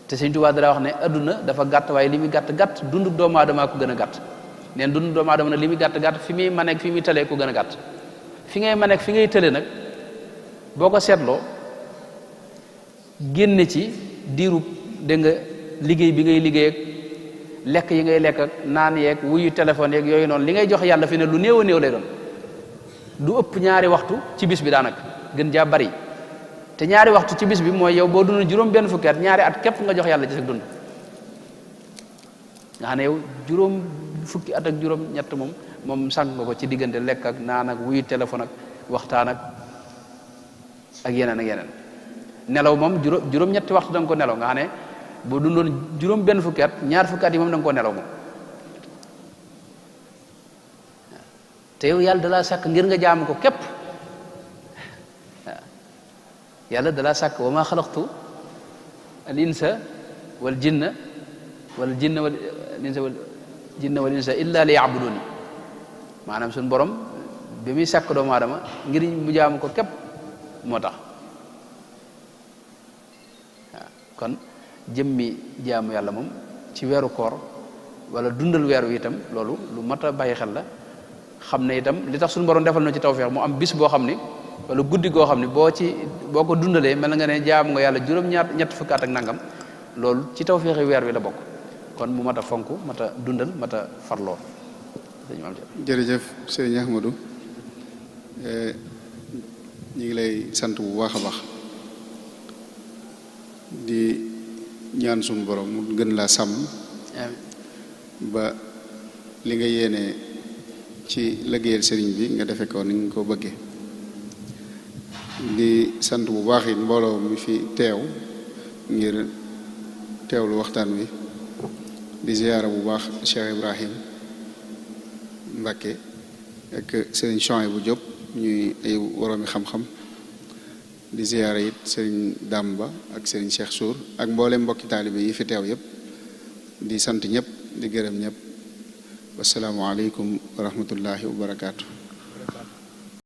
te Sëñ Tuubaa dara wax ne adduna dafa gàtt waaye li muy gàtt dundu doomu aadama ko gën a gàtt neen dundu doomu aadama nag li muy gàtt fi muy maneeg fi muy tëlee ko gën a gàtt fi ngay maneeg fi ngay tëlee nag boo ko seetloo génne ci diirub dégg nga liggéey bi ngay liggéey ak lekk yi ngay lekk ak naan yeeg wuyu téléphone yeeg yooyu noonu li ngay jox yàlla fi ne lu néew a néew lay doon du ëpp ñaari waxtu ci bis bi daanaka gën jaa bari te ñaari waxtu ci bis bi mooy yow boo dund juróom benn fukki at ñaari at képp nga jox yàlla ci sa dund nga xam ne yow juróom fukki at ak juróom ñett moom sànq nga ko ci diggante lekk ak naan ak wuyu téléphone ak waxtaan ak yeneen nelaw moom juróom ñetti waxtu da nga ko nelaw nga xam ne boo dundoon juróom benn fukki at ñaar fukki at yi moom da nga ko nelaw moom te yow yàlla dalaa sàkk ngir nga jaamu ko képp yàlla dalaa sàkk wa ma xalaqtu al insa wal jinna wal insa illa li yabuduni maanaam suñu borom bi muy sàkk doomu aadama ngir mu jaamu ko képp moo tax waaw kon jëmmi jaamu yàlla moom ci weeru koor wala dundal weeru itam loolu lu mat a bàyyi xel la xam ne itam li tax suñu borom defal na ci tawfeex mu am bis boo xam ni wala guddi goo xam ni boo ko dundalee mel nga ne jaamu nga yàlla ñett fukki at ak nangam loolu ci tawfeexi weer wi la bokk kon mu mat a fonk mat a dundal mat a farloo sëñ Maam Cheikh. jërëjëf sëriñ Ahmadou ñu ngi lay sant bu baax a baax di ñaan suñu borom mu gën laa sàmm ba li nga yéene ci liggéeyal sëriñ bi nga defe ko ni nga ko bëggee di sant bu baax it mbooloo mi fi teew ngir teewlu waxtaan wi di ziyaara bu baax Cheikh Ibrahim Mbacké ak sëriñ Chouaïbou Diop ñuy ay woroomi xam-xam di ziyaara it sëriñ Damba ak sëriñ Cheikh Sour ak mboolem mbokki taalibe yi fi teew yëpp di sant ñëpp di gërëm ñëpp wasalaamualeykum wa rahmatullahi wa barakaatu.